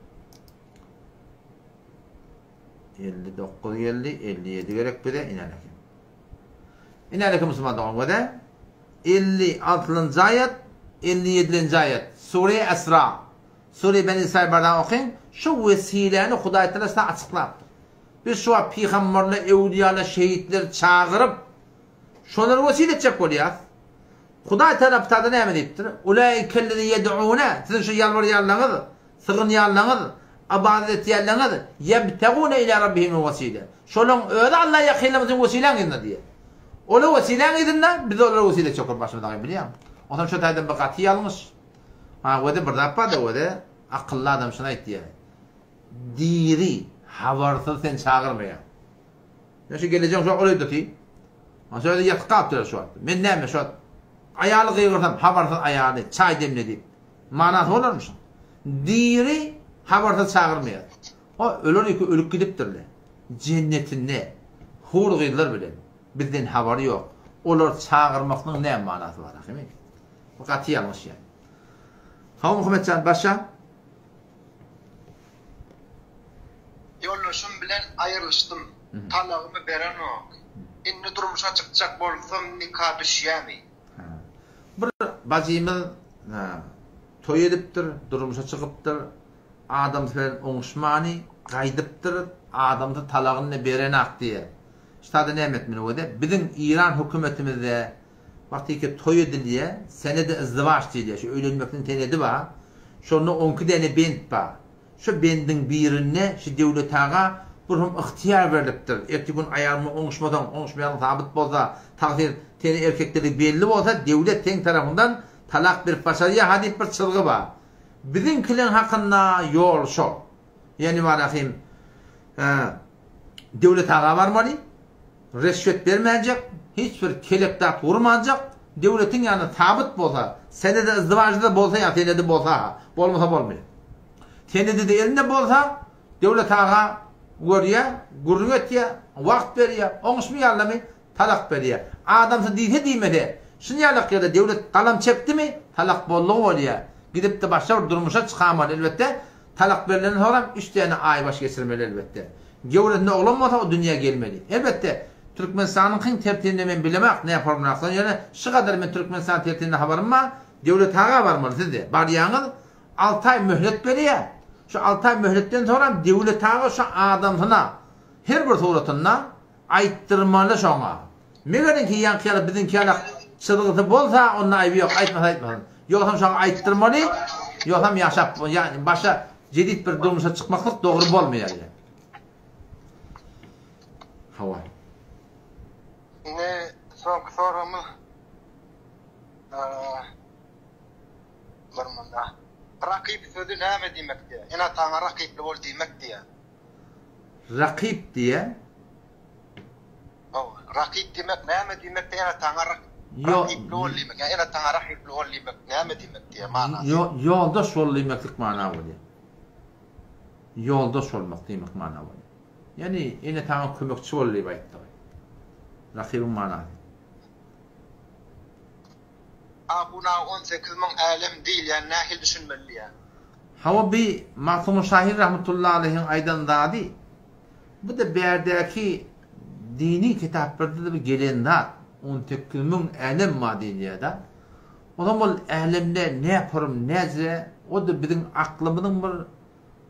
59 geldi, 57 gerek bize inälekem. Inälekem musulman dogan göze 56-njy aýat, 57-nji aýat. Sure Esra. Sure Beni Israil barada okyň, şu wesiläni Hudaý Tagala size açyklapdyr. Biz şu wagt pygamberler, öwlüýalar, şehitleri çagyryp, şolary wesile etjek bolýarys. Hudaý Tagala kitabda näme diýipdir? Ulaikellezine ýed'une, siziň şu ýalbarýanlaryňyz, sygynýanlaryňyz, ybadat etýänleriňiz, ýebtegune ila rabbihimul wesile. Şolaryň özi Alla ýakynlamak üçin wesiläň yzynda diýýär. Olar wesiläň yzynda, biz olary wesile etjek bolup başymyza bilýäňmi? Onsoň şu taýdan bir gaty ýalňyş. Ha özi bir zat barda özi akylly adam şuny aýtýar. Diri habarsyz sen çagyrmaýaň. Men şu gelejek şu ol öýde otyr. Ha şu öýde ýatyp galypdyr şu wagt. Men näme şu wagt aýaly gygyrsam habarsyz aýaly çaý demle diýip. Manasy bolarmy şuň? Diri habarsyz çagyrmaýar. O öler ýeke ölüp gidipdirle. Jennetinde hur gyzlar bilen bizden habary ýok. Olar çagyrmaklygyň näme manasy bar ahymy? Bu gaty ýalňyş ýa. Hawa Muhammetjan başa. Ýoldaşym bilen aýrylyşdym. Talagymy berenok. Indi durmuşa çykjak bolsam nika düşýämi? Bir bajymyz toý edipdir, durmuşa çykypdyr. Adamsy bilen oňuşmany gaýdypdyr, adamsy talagyny berenak diýýär. Ştada näme etmeli bolýar? Biziň Iran hökümetimizde wagtyky toý edilýär, senedi izdiwaç diýilýär, şu öýlenmekniň senedi bar. Şonda onki däne bent bar. Şu bendiň birinde şu Döwlet aga bir hum ygtyýar berlipdir. Ertir gün aýalyňa oňuşmasaň, oňuşmaýanyň sabyt bolsa, tagsyr seni erkekdiligi belli bolsa, döwlet seň tarapyňdan talak berip başarýa-ha diýip bir çyzgy bar. Biziňkileň hakynda ýol şol. Ýani barahym Döwlet aga barmaly, reşwet bermänjek, hiç bir kelek zat gurmanjak, döwletiň ýanynda sabyt bolsa, senedi yzdywaçda bolsa ýa senedi bolsa-ha, bolmasa bolmaýar. Senedi-de elinde bolsa, Döwlet aga görýär, gürrüň etýär, wagt berýär, oňuşmaýarlarmy, talak berýär. Adamsy diýse diýmese, şunýalak ýerde döwlet galam çekdimi, talak boldugy bolýar. Gidip-de başga bir durmuşa çykamaly elbetde, talak berlenden soňram üç däne aýbaş geçirmeli elbetde. Göwresinde oglan bolsa o dünýä gelmeli. Elbetde, Türkmenistanyňkyň tertibini men bilemak näformrakdan ýöne şu gadar men Türkmenistan tertibinde habarym bar, Döwlet aga barmaly sizde. Barýaňyz, alty aý möhlet berýär. Şu alty aý möhletden soňram Döwlet aga şu adamsyna her bir suratynda Aýtdyrmaly şoňa. Megeriňki ýaňky ýaly biziňki ýaly çyzgysy bolsa onda aýby ýok aýtmasa aýtmasyn. Ýogsam şoňa aýtdyrmaly ýogsam ýaşap ýa başa jedit bir durmuşa çykmaklyk dogry bolmaýar ýa. Hawa. Indi soňky soragymyz bir munda. Rakyp sözi näme diýmek diýýär? Ene-ataňa rakyply bol diýmek diýýär. Rakyp diýýär. Hawa, rakyp diýmek näme diýmek diýýär, ene-ataňa rakyply bol diýmek. Ýa ene-ataňa rakyply bol diýmek näme diýmek diýýär manasy. Ýoldaş bol diýmeklik mana bolýar. Ýoldaş bolmak diýmek mana bolýar. Ýagny ene-ataňa kömekçi bol diýip aýtdygy. Rakybyň manasy. Ahuna 18 müň älem diýilýän nähili düşünmeli diýýär. Hawa bi Magtymguly şahyr rahmetullahi aleýhiň aýdan zady bu-da bärdäki dini kitaplarda-da bir gelen zat 18 müň älem bar diýilýär-de. Onsoň ol älemde ne purum näce o-da biziň aklymyzyň bir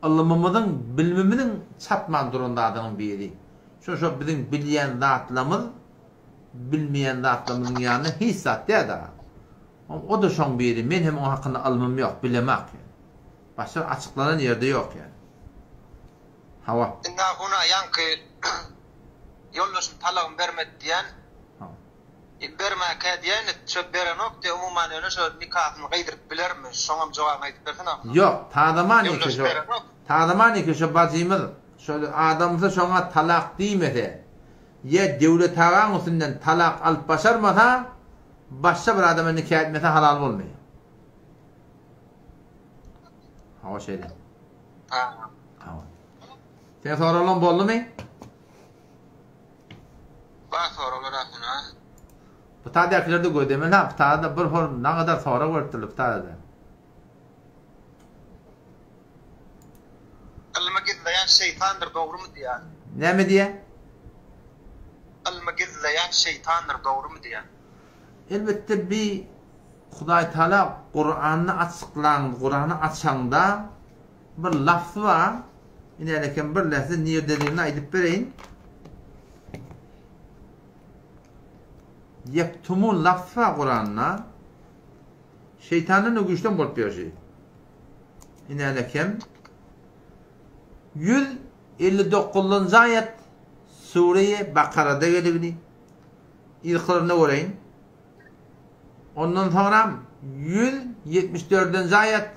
ylmymyzyň bilimimiziň çatman duran zadynyň biri. Şo şo biziň bilýän zatlamyz bilmeýän zatlarymyzyň ýanynda hiç zat däl dagy. O-da şoň biri, men hem oň hakynda ylmym ýok, bilemak ýani. Başga açyklanan ýerde ýok ýani. Hawa. Indi ahuna ýaňky ýoldaşym talagymy bermedi diýen, bermäkä diýen, şo berenok diýe umuman ýöne şo nikasyny gyýdyryp bilermi, şoňam jogabyny aýdyp bersene ahuna. Ýok, tazaman eke Ýoldaş şo, berenok. tazaman eke şo bajymyz, şo adamsy şoňa talak diýmese, Ýa Döwlet agaň üstünden talak alyp başarmasa, başga bir adama nika etmese halal bolmaýar. Hawa şeýle. Hawa. Seň soraglaň boldumy? Bar soraglar ahuna. Bu taýdakilerde gözlemeli ha, bu taýda bir hor nagadar sorag beripdirler bu taýda. Ylmy gizleýän şeýtandyr dogrymy diýýär. Näme diýýär? Ylmy gizleýän şeýtandyr dogrymy diýýär. Elbetde bi Hudaý Taala Kuranyny açyklaň, Kurany açaňda bir lafzy bar. Inälekem bir lafzy nirdedigini aýdyp bereýin. Ýektumun lafzy bar Kuranda. Şeýtandan-da güýçden bolup ýörşi. Inälekem. 159-njy aýat Sure-i Bakarada geligini yzkylaryna göreýin. Ondan soňram 174-nji aýat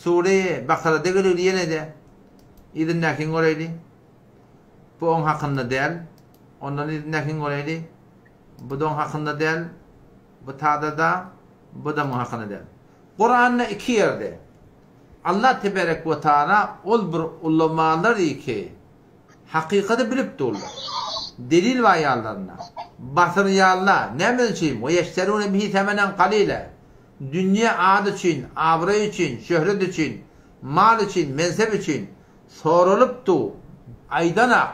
Sure-i Bakarada geligini ýene-de yzyndakyny göreýli. Bu oň hakynda däl. Ondan yzyndakyny göreýli. Bu-da oň hakynda däl. Bu tada-da, bu-da muň hakynda däl. Kuranda iki ýerde Allah teberek we taala ol bir ulamalar ki, hakykaty bilip durlar. Delil bar ýanlarynda. Basyrýarlar. Näme üçin? We ýeşterune bihi semenen kalile. Dünýe ady üçin, abraý üçin, şöhret üçin, mal üçin, mensep üçin soralyp dur. Aýdanak,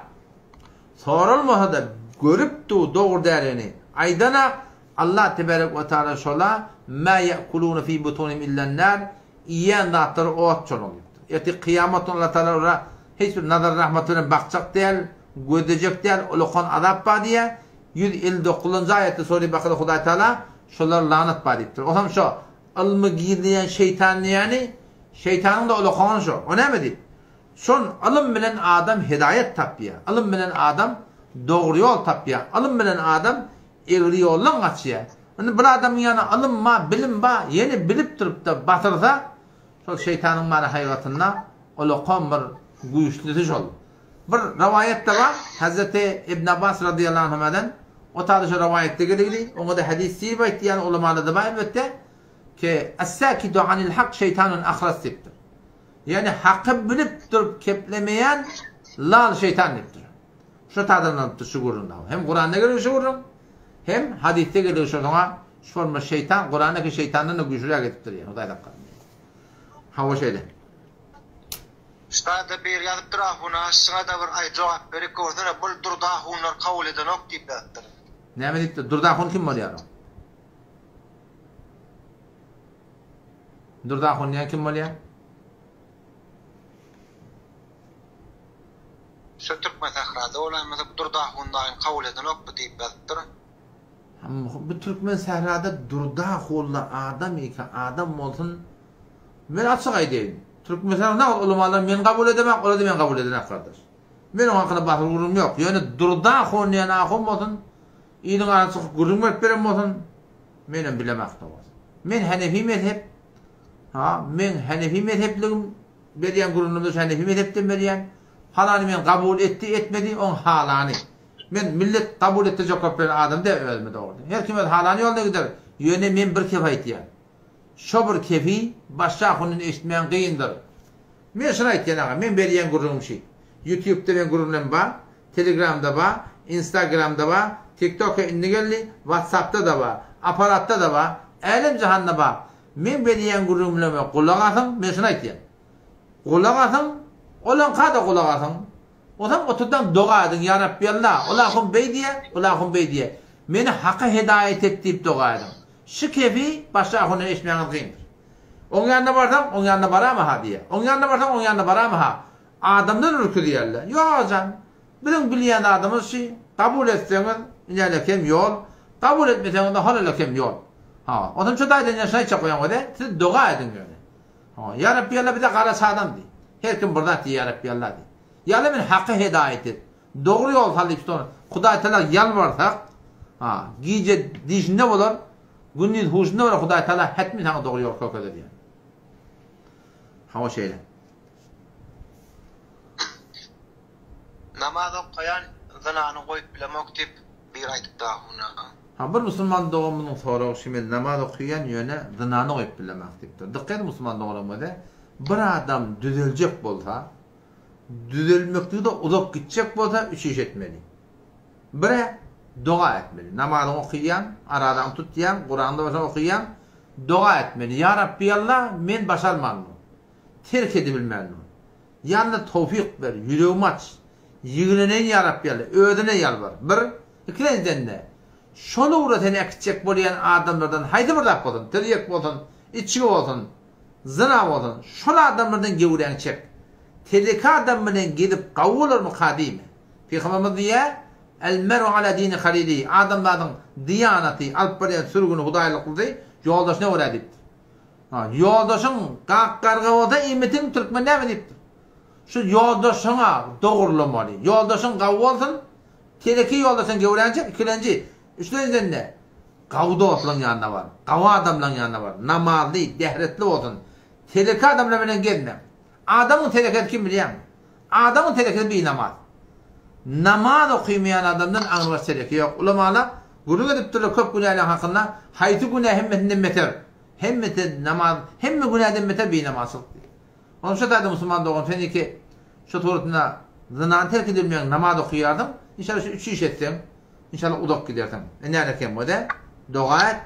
soralmasa-da görüp dur dogry däldigini. Aýdanak, Allah tebarek we taala şola, Mä ýe'kulune fi butunihim illen-nar, iýen zatlary ot şonuň diýipdir. Ertir kyýamat güni Allah taala olara hiç bir nazar rahmaty bilen bakjak däl, gözlejek däl, ulakan azap bar diýýär. 159-njy aýatda Sure Bakara Hudaý taala şolara lanat bar diýipdir. Otam şo ylmy gizleýän şeýtan diýýäni, şeýtanyň-da ulakany şo. O näme diýip? Şon ylym bilen adam hidaýat tapýar. Ylym bilen adam dogry ýol tapýar. Ylym bilen adam egri ýoldan gaçýar. Indi bir adamyň ýanyna ylym bar, bilim bar, ýene bilip durup-da batyrsa, şol şeýtanyň bary haýbatynda ulakan bir güýçlüsi şol. Bir rowaýat-da bar, Hezreti Ibn Abbas radyýallahu anhumadan, o taýda şo rowaýatda geligli, oňa-da hadys diýip aýtýan ulamalar-da bar elbetde, ki, Es-sakitu anil hak şeýtanun ahras diýipdir. Ýagny haky bilip durup keplemeýän lal şeýtan diýipdir. Şo taýdan alypdyr şu gürrüňi. Hem Kuranda gelip şu gürrüň, hem hadysda gelip şu soňa şu forma şeýtan Kurandaki şeýtandan-da güýçlüräk edipdir ýa Hudaý saklasyn. Hawa şeýle. Ştada biri ýazypdyr ahuna şyňada bir aý jogap berip görsene bul Durdy ahunlar kabul edenok diýip ýazypdyr. Näme diýipdir? Durdy ahun kim bolýar o? Durdy ahun diýen kim bolýar? Şu Türkmen sährada bolaýmasa bu Durdy ahun dagyny kabul edenok bu diýip ýazypdyr. Bu Türkmen sährada Durdy ahunly adam ýeke adam bolsun men açyk aýdaýyn. Türkmen sährada nagt ulamalar men kabul edemak olar-da meni kabul edenak gardaş. Men oň hakynda batyr gürrüňim ýok. Ýöne Durdy ahun diýen ahun bolsun iliň arasyna çykyp gürrüň berip beren bolsun menem bilemak dogry. Men Hanefi mezhep ha men Hanefi mezhepligim Berýän gürrüňimde şu Hanefi mezhepden berýän. Halany men kabul etdi, etmedi, oň halany. Men millet kabul etdi jogap beren adam däl özüme dogry. Her kim öz halany ýoluna gider. Ýöne men bir kefi aýtýan. Şo bir kefi başga ahundan eşitmäň gyndyr. Men şuny aýtýan aga, men berýän gürrüňim şi. Ýutubda meň gürrüňlerim bar, Telegramda bar, Instagramda bar, Tiktoka indi geldi, Whatsapda-da bar, aparatda-da bar, älem-jahanda bar. Meň berýän gürrüňlerime gulak asyň, men şuny aýtýan. Gulak asyň, olaňka-da gulak asyň. Onsoň oturdan doga ediň, Ýa Rabbi Alla, ol ahun beý diýýär, bul ahun beý diýýär. Meni haka hedaýat et diýip doga ediň. Şu kefi başga ahundan eşitmäňiz kyndyr. Oň ýanyna barsaň, oň ýanyna barama-ha diýýär. Oň ýanyna barsaň, oň ýanyna barama-ha. Adamdan ürküzýärler. Ýok agajan. Biziň bilýän zadymyz şi, kabul etseňiz, inäle kem ýol, kabul etmeseňiz-de holele kem ýol. Ha, onsoň şu taýdan ýene şuny aýtjak bolýan weli, siz doga ediň ýöne. Ha, Ýa Rabbi Alla bize garaş adam diý. Her kim bir zat diý, Ýa Rabbi Alla diý. Ýa Alla meni haka hedaýat et. Dogry ýol sal diýip şony Hudaý Taala ýalbarsak, ha, gije dişinde bolar, gündiz huşunda bolar, Hudaý Taala hetmi saňa dogry ýol görkezer diýen. Hawa şeýle. Namaz okaýan zynany goýup bilemok diýip biri aýdypdy ahuna. Ha bir musulman doganymyzyň soragy şu men namaz okaýan ýöne zynany goýup bilemok diýipdir. Dykgat ediň musulman doganlarymyz bir adam düzeljek bolsa düzelmeklikde uzak gitjek bolsa üç iş etmeli. Bire doga etmeli. Namazyňy okaýaň, arazaňy tutýaň, Kuranda bolsa okaýaň, doga etmeli. Ýa Rabbi Allah men başarmanmyň. Terk edibilmändim. Ýalňyz towfyk ber, ýüregimi aç. Ýigreneýin ýa Rabbi Alla, özüne ýalbar. Bir, ikilenjiden-de, şol ugra seni äkitjek bolýan adamlardan haýsy bir zat bolsun, tirýek bolsun, içgi bolsun, zyna bolsun, şol adamlardan gewräňi çek. Teleki adam bilen gezip gawy bolarmyka diýme. Pygamberimiz diýýär, El meru ala dini halilihi, adamzadyň diýanaty, alyp barýan sürgüni, hudaýlyklysy ýoldaşyna görä diýipdir. Ha, ýoldaşyň gak garga bolsa iýmitiň türkmen näme diýipdir? Şu ýoldaşyňa dogurlamaly. Ýoldaşyň gawy bolsun, teleki ýoldaşyň gewränçe ikilenji, üçlenjiden-de gawy dostlaryň ýanyna bar. Gawy adamlaryň ýanyna bar. Namazly, dehretli bolsun. Teleki adamlar bilen gezme. Adamyň telekesi kim bilýäňmi? Adamyň telekesi binamaz. Namaz okymaýan adamdan aňrybaş teleki ýok. Ulamalar gürrüň edipdirler köp günäleriň hakynda, haýsy günä hemmesinden beter? Hemmesi namaz, hemme günäden beter binamazçylyk diýip. Onuň şu taýda musulman dogan sen iki şu suratynda zynany terk edilmegiň namaz okaýarsyň, inşallah şu üç iş etseň, inşallah uzak gidersiň. Ine kem wede doga et,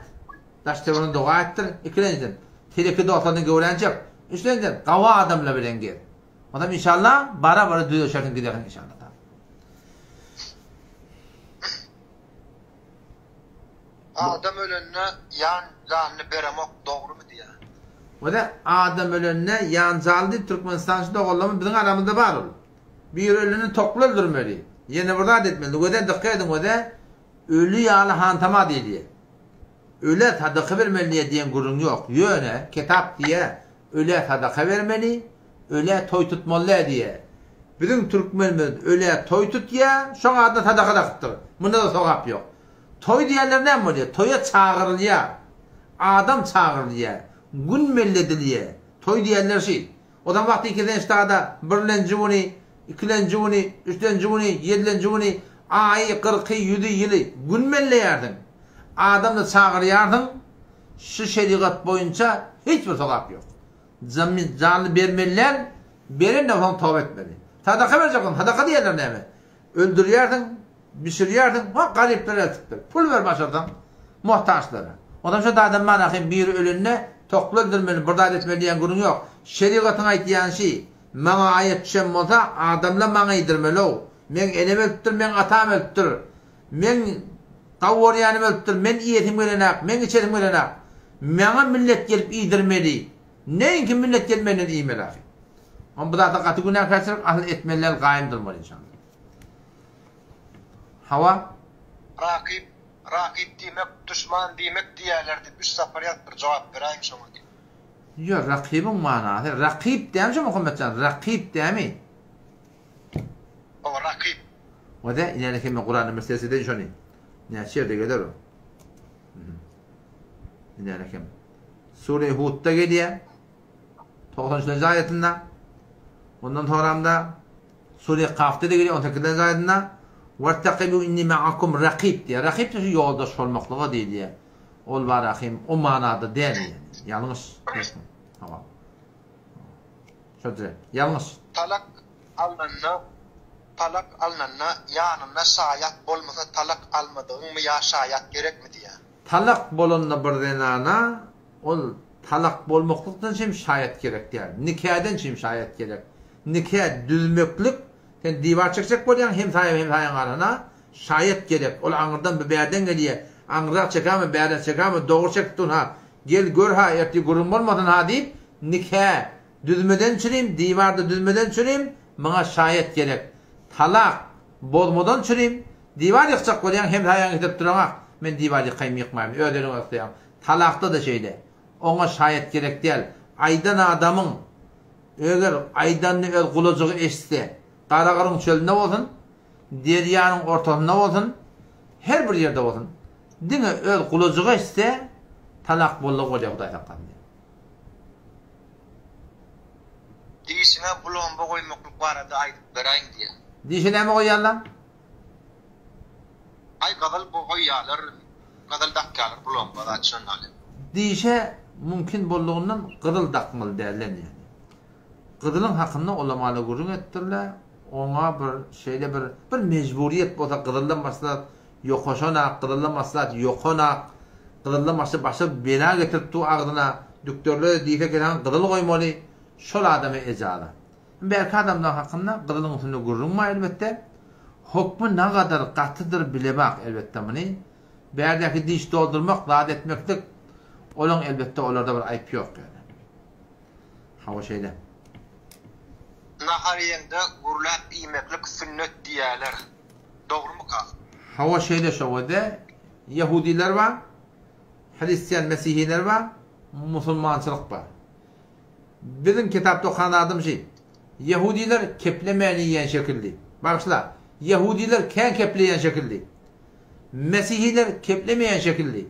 daş töweregine doga etdir, ikilenjiden teleki dostlardan göwränjek, üçlenjiden gawy adamlar bilen gez. Ondan inşallah bara bara düzelşersiň gidersiň inşallah. Adam ölende ýan janyny beremok dogrymy diýä. Wada adam ölende ýan jany diýip Türkmenistan şu doganlarymyz biziň aramyzda bar ol. Biri ölende tokly öldürmeli. Ýene bir zat etmeli. Göze dykgat ediň göze öli ýaly hantama diýilýär. Ölä sadaka bermeli diýe diýen gürrüň ýok. Ýöne kitap diýä ölä sadaka bermeli, ölä toý tutmaly däl diýä. Biziň türkmenimiz ölä toý tutýa, şoň adyna sadaka dakypdyr. Munda-da sogap ýok. Toý diýenler näme bolýar? Toýa çagyrylýar. Adam çagyrylýar. Gün belledilýär. Toý diýenler şi. Ozan wagty ikiden ştada birlenji güni, ikilenji güni, üçlenji güni, ýedilenji güni, aýy, kyrky, ýüzi, ýyly gün belleýärsiň. Adamda çagyrýarsyň. Şu şerigat boýunça hiç bir sogap ýok. Janly bermeli däl, beren-de bolsaň toba etmeli. Sadaka berjek bolsaň, sadaka diýenler näme? Öldürýärsiň, bişirýärsiň, ha garyplara eltip ber. Pul ber başarsaň, muhtaçlara. Onsoň şo zadam bar ahym, biri ölende tokly öldürmeli, bir zat etmeli diýen gürrüň ýok. Şerigatyň aýtýany şi, maňa aýat düşen bolsa, adamlar maňa iýdirmeli-ow. Meň enem ölüpdir, meň atam ölüpdir. Meň gawy görýänim ölüpdir, men iýesim gelenak, meň içesim gelenak. Maňa millet gelip iýdirmeli. Näinki millet gelip menden iýmeli ahym. Onda bu zatlar gaty günäkärçilik, asyl etmeli däl, gaýym durmaly inşallah. Hawa. Rakyp, rakyp diýmek duşman diýmek diýýärler diýip üç sapar ýazypdyr jogap beräýiň şoňa diýip. Ýok, rakybyň manasy, rakyp dämi şo Muhammetjan, rakyp dämi? Hawa, rakyp. Wada, inäni hem Kuranda meselesi edeýin şony. Näçe ýerde geler o. Inäni hem. Sure Hudda gelýär. 93-nji aýatynda. Ondan soňramda Sure Kafda-da gelýär 18-nji aýatynda. Wartaqibu inni ma'akum raqib diýär. Raqib şu ýoldaş bolmaklyga diýilýär. Ol bar ahim o manada däl ýani. Ýalňyş. Tamam. Şo Ýalňyş. Talak alnanda talak alnanda ýanynda şaýat bolmasa talak almadygyňmy ýa şaýat gerekmi diýýär. Talak bolanda bir zenana ol talak bolmaklykdan çem şaýat gerek däl. Nikäden çem şaýat gerek. Nikä düzmeklik sen diwar çekjek bolýaň hemsaýa hemsaýaň arana şaýat gerek. Ol aňyrdan bu bärden gelýä. Aňyrrak çekämi bärden çekämi dogry çekipdiň ha. Gel gör ha ertir gürrüň bolmasyn ha diýip nikä Düzmeden çürim, diwarda düzmeden çürim, maňa şaýat gerek. Talak, bozmadan çürim, diwar ýykjak bolýaň, hemsaýaňy getirip duraňak, men diwar ýykaýyn ýykmaýyn, öz eliňe ysgaýaň. Talakda-da şeýle. Oňa şaýat gerek däl. Aýdan adamyň, eger aýdanyny öz gulajygy eşitse, Garagyryň çölünde bolsun, derýanyň ortasynda bolsun, her bir ýerde bolsun, diňe öz gulajygy eşitse, talak boldugy bolýar Hudaý saklasyn. Dişiňe plomba goýmaklyk barada aýdyp beräýiň diýýär. Dişe näme goýýarlar? Aý gyzyl goýýarlar, gyzyl dakýarlar plomba zat şondaly. Dişe mümkin boldugyndan gyzyl dakmaly dälden ýaly. Gyzylyň hakynda ulamalar gürrüň etdirler, oňa bir şeýle bir bir mejburyýet bolsa gyzyldan başga zat Ýokaşanak, gyzyldan başga zat ýokanak. Gyzyldan başga başga bir bela getirip dur agzyna. Dükderler-de diýse keseňe gyzyl goýmaly, şol adama ejaza. Bärki adamlar hakynda gyzylyň üstünde gürrüň bar elbetde. Hokmy nagadar gatydyr bilemak elbetde muny. Bärdäki diş doldurmak, zat etmeklik olaň elbetde olarda bir aýp ýok ýöne. Hawa şeýle. Nahar iýeňde gürläp iýmeklik sünnet diýýäler. Dogrumyka? Hawa şeýle şowede ýahudiler bar, hristian mesihiler bar, musulmançylyk bar. Biziň kitapda okan zadym şi. Ýahudiler keplemän iýýän şekilli. Bagyşla, ýahudiler kän kepleýän şekilli. Mesihiler keplemeýän şekilli.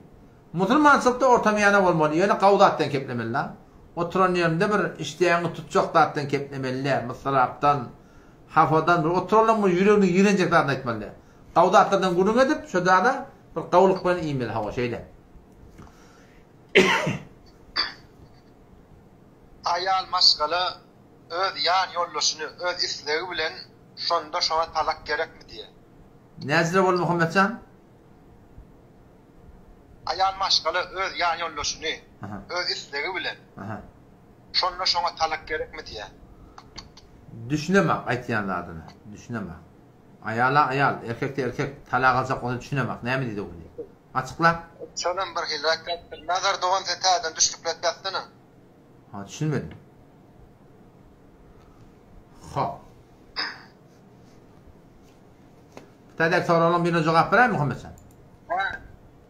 Musulmançylykda ortamyýana bolmaly, ýöne gawy zatdan keplemeli la. Oturan ýerinde bir işdäňi tutjak zatdan keplemeli däl, mysrapdan, Hafadan bir oturanlaň bir ýüregini ýigrenjek zadyny aýtmaly däl. Gawy zatlardan gürrüň edip, şo zada bir gawulyk bilen iýmeli, hawa, şeýle. Aýal maşgala öz ýan ýoldaşyny öz islegi bilen şonda şoňa talak gerekmi diýe. Näcile boldy Muhammetjan? Aýal maşgala öz ýan ýoldaşyny öz islegi bilen Şonda şoňa talak gerekmi diýýä. Düşünemak aýtýan zadyna. Düşünemak. Aýala aýal, erkekde erkek talak aljak bolsa düşünemak. Näme diýdi ony? Açykla. Şolam bir hiliräk galypdyr. Nazar dogan sen täzeden düşnükli edip ýazsana. Ha düşünmedim. Hop. Täzek soraglaryň birine jogap beräý Muhammetjan. Ha,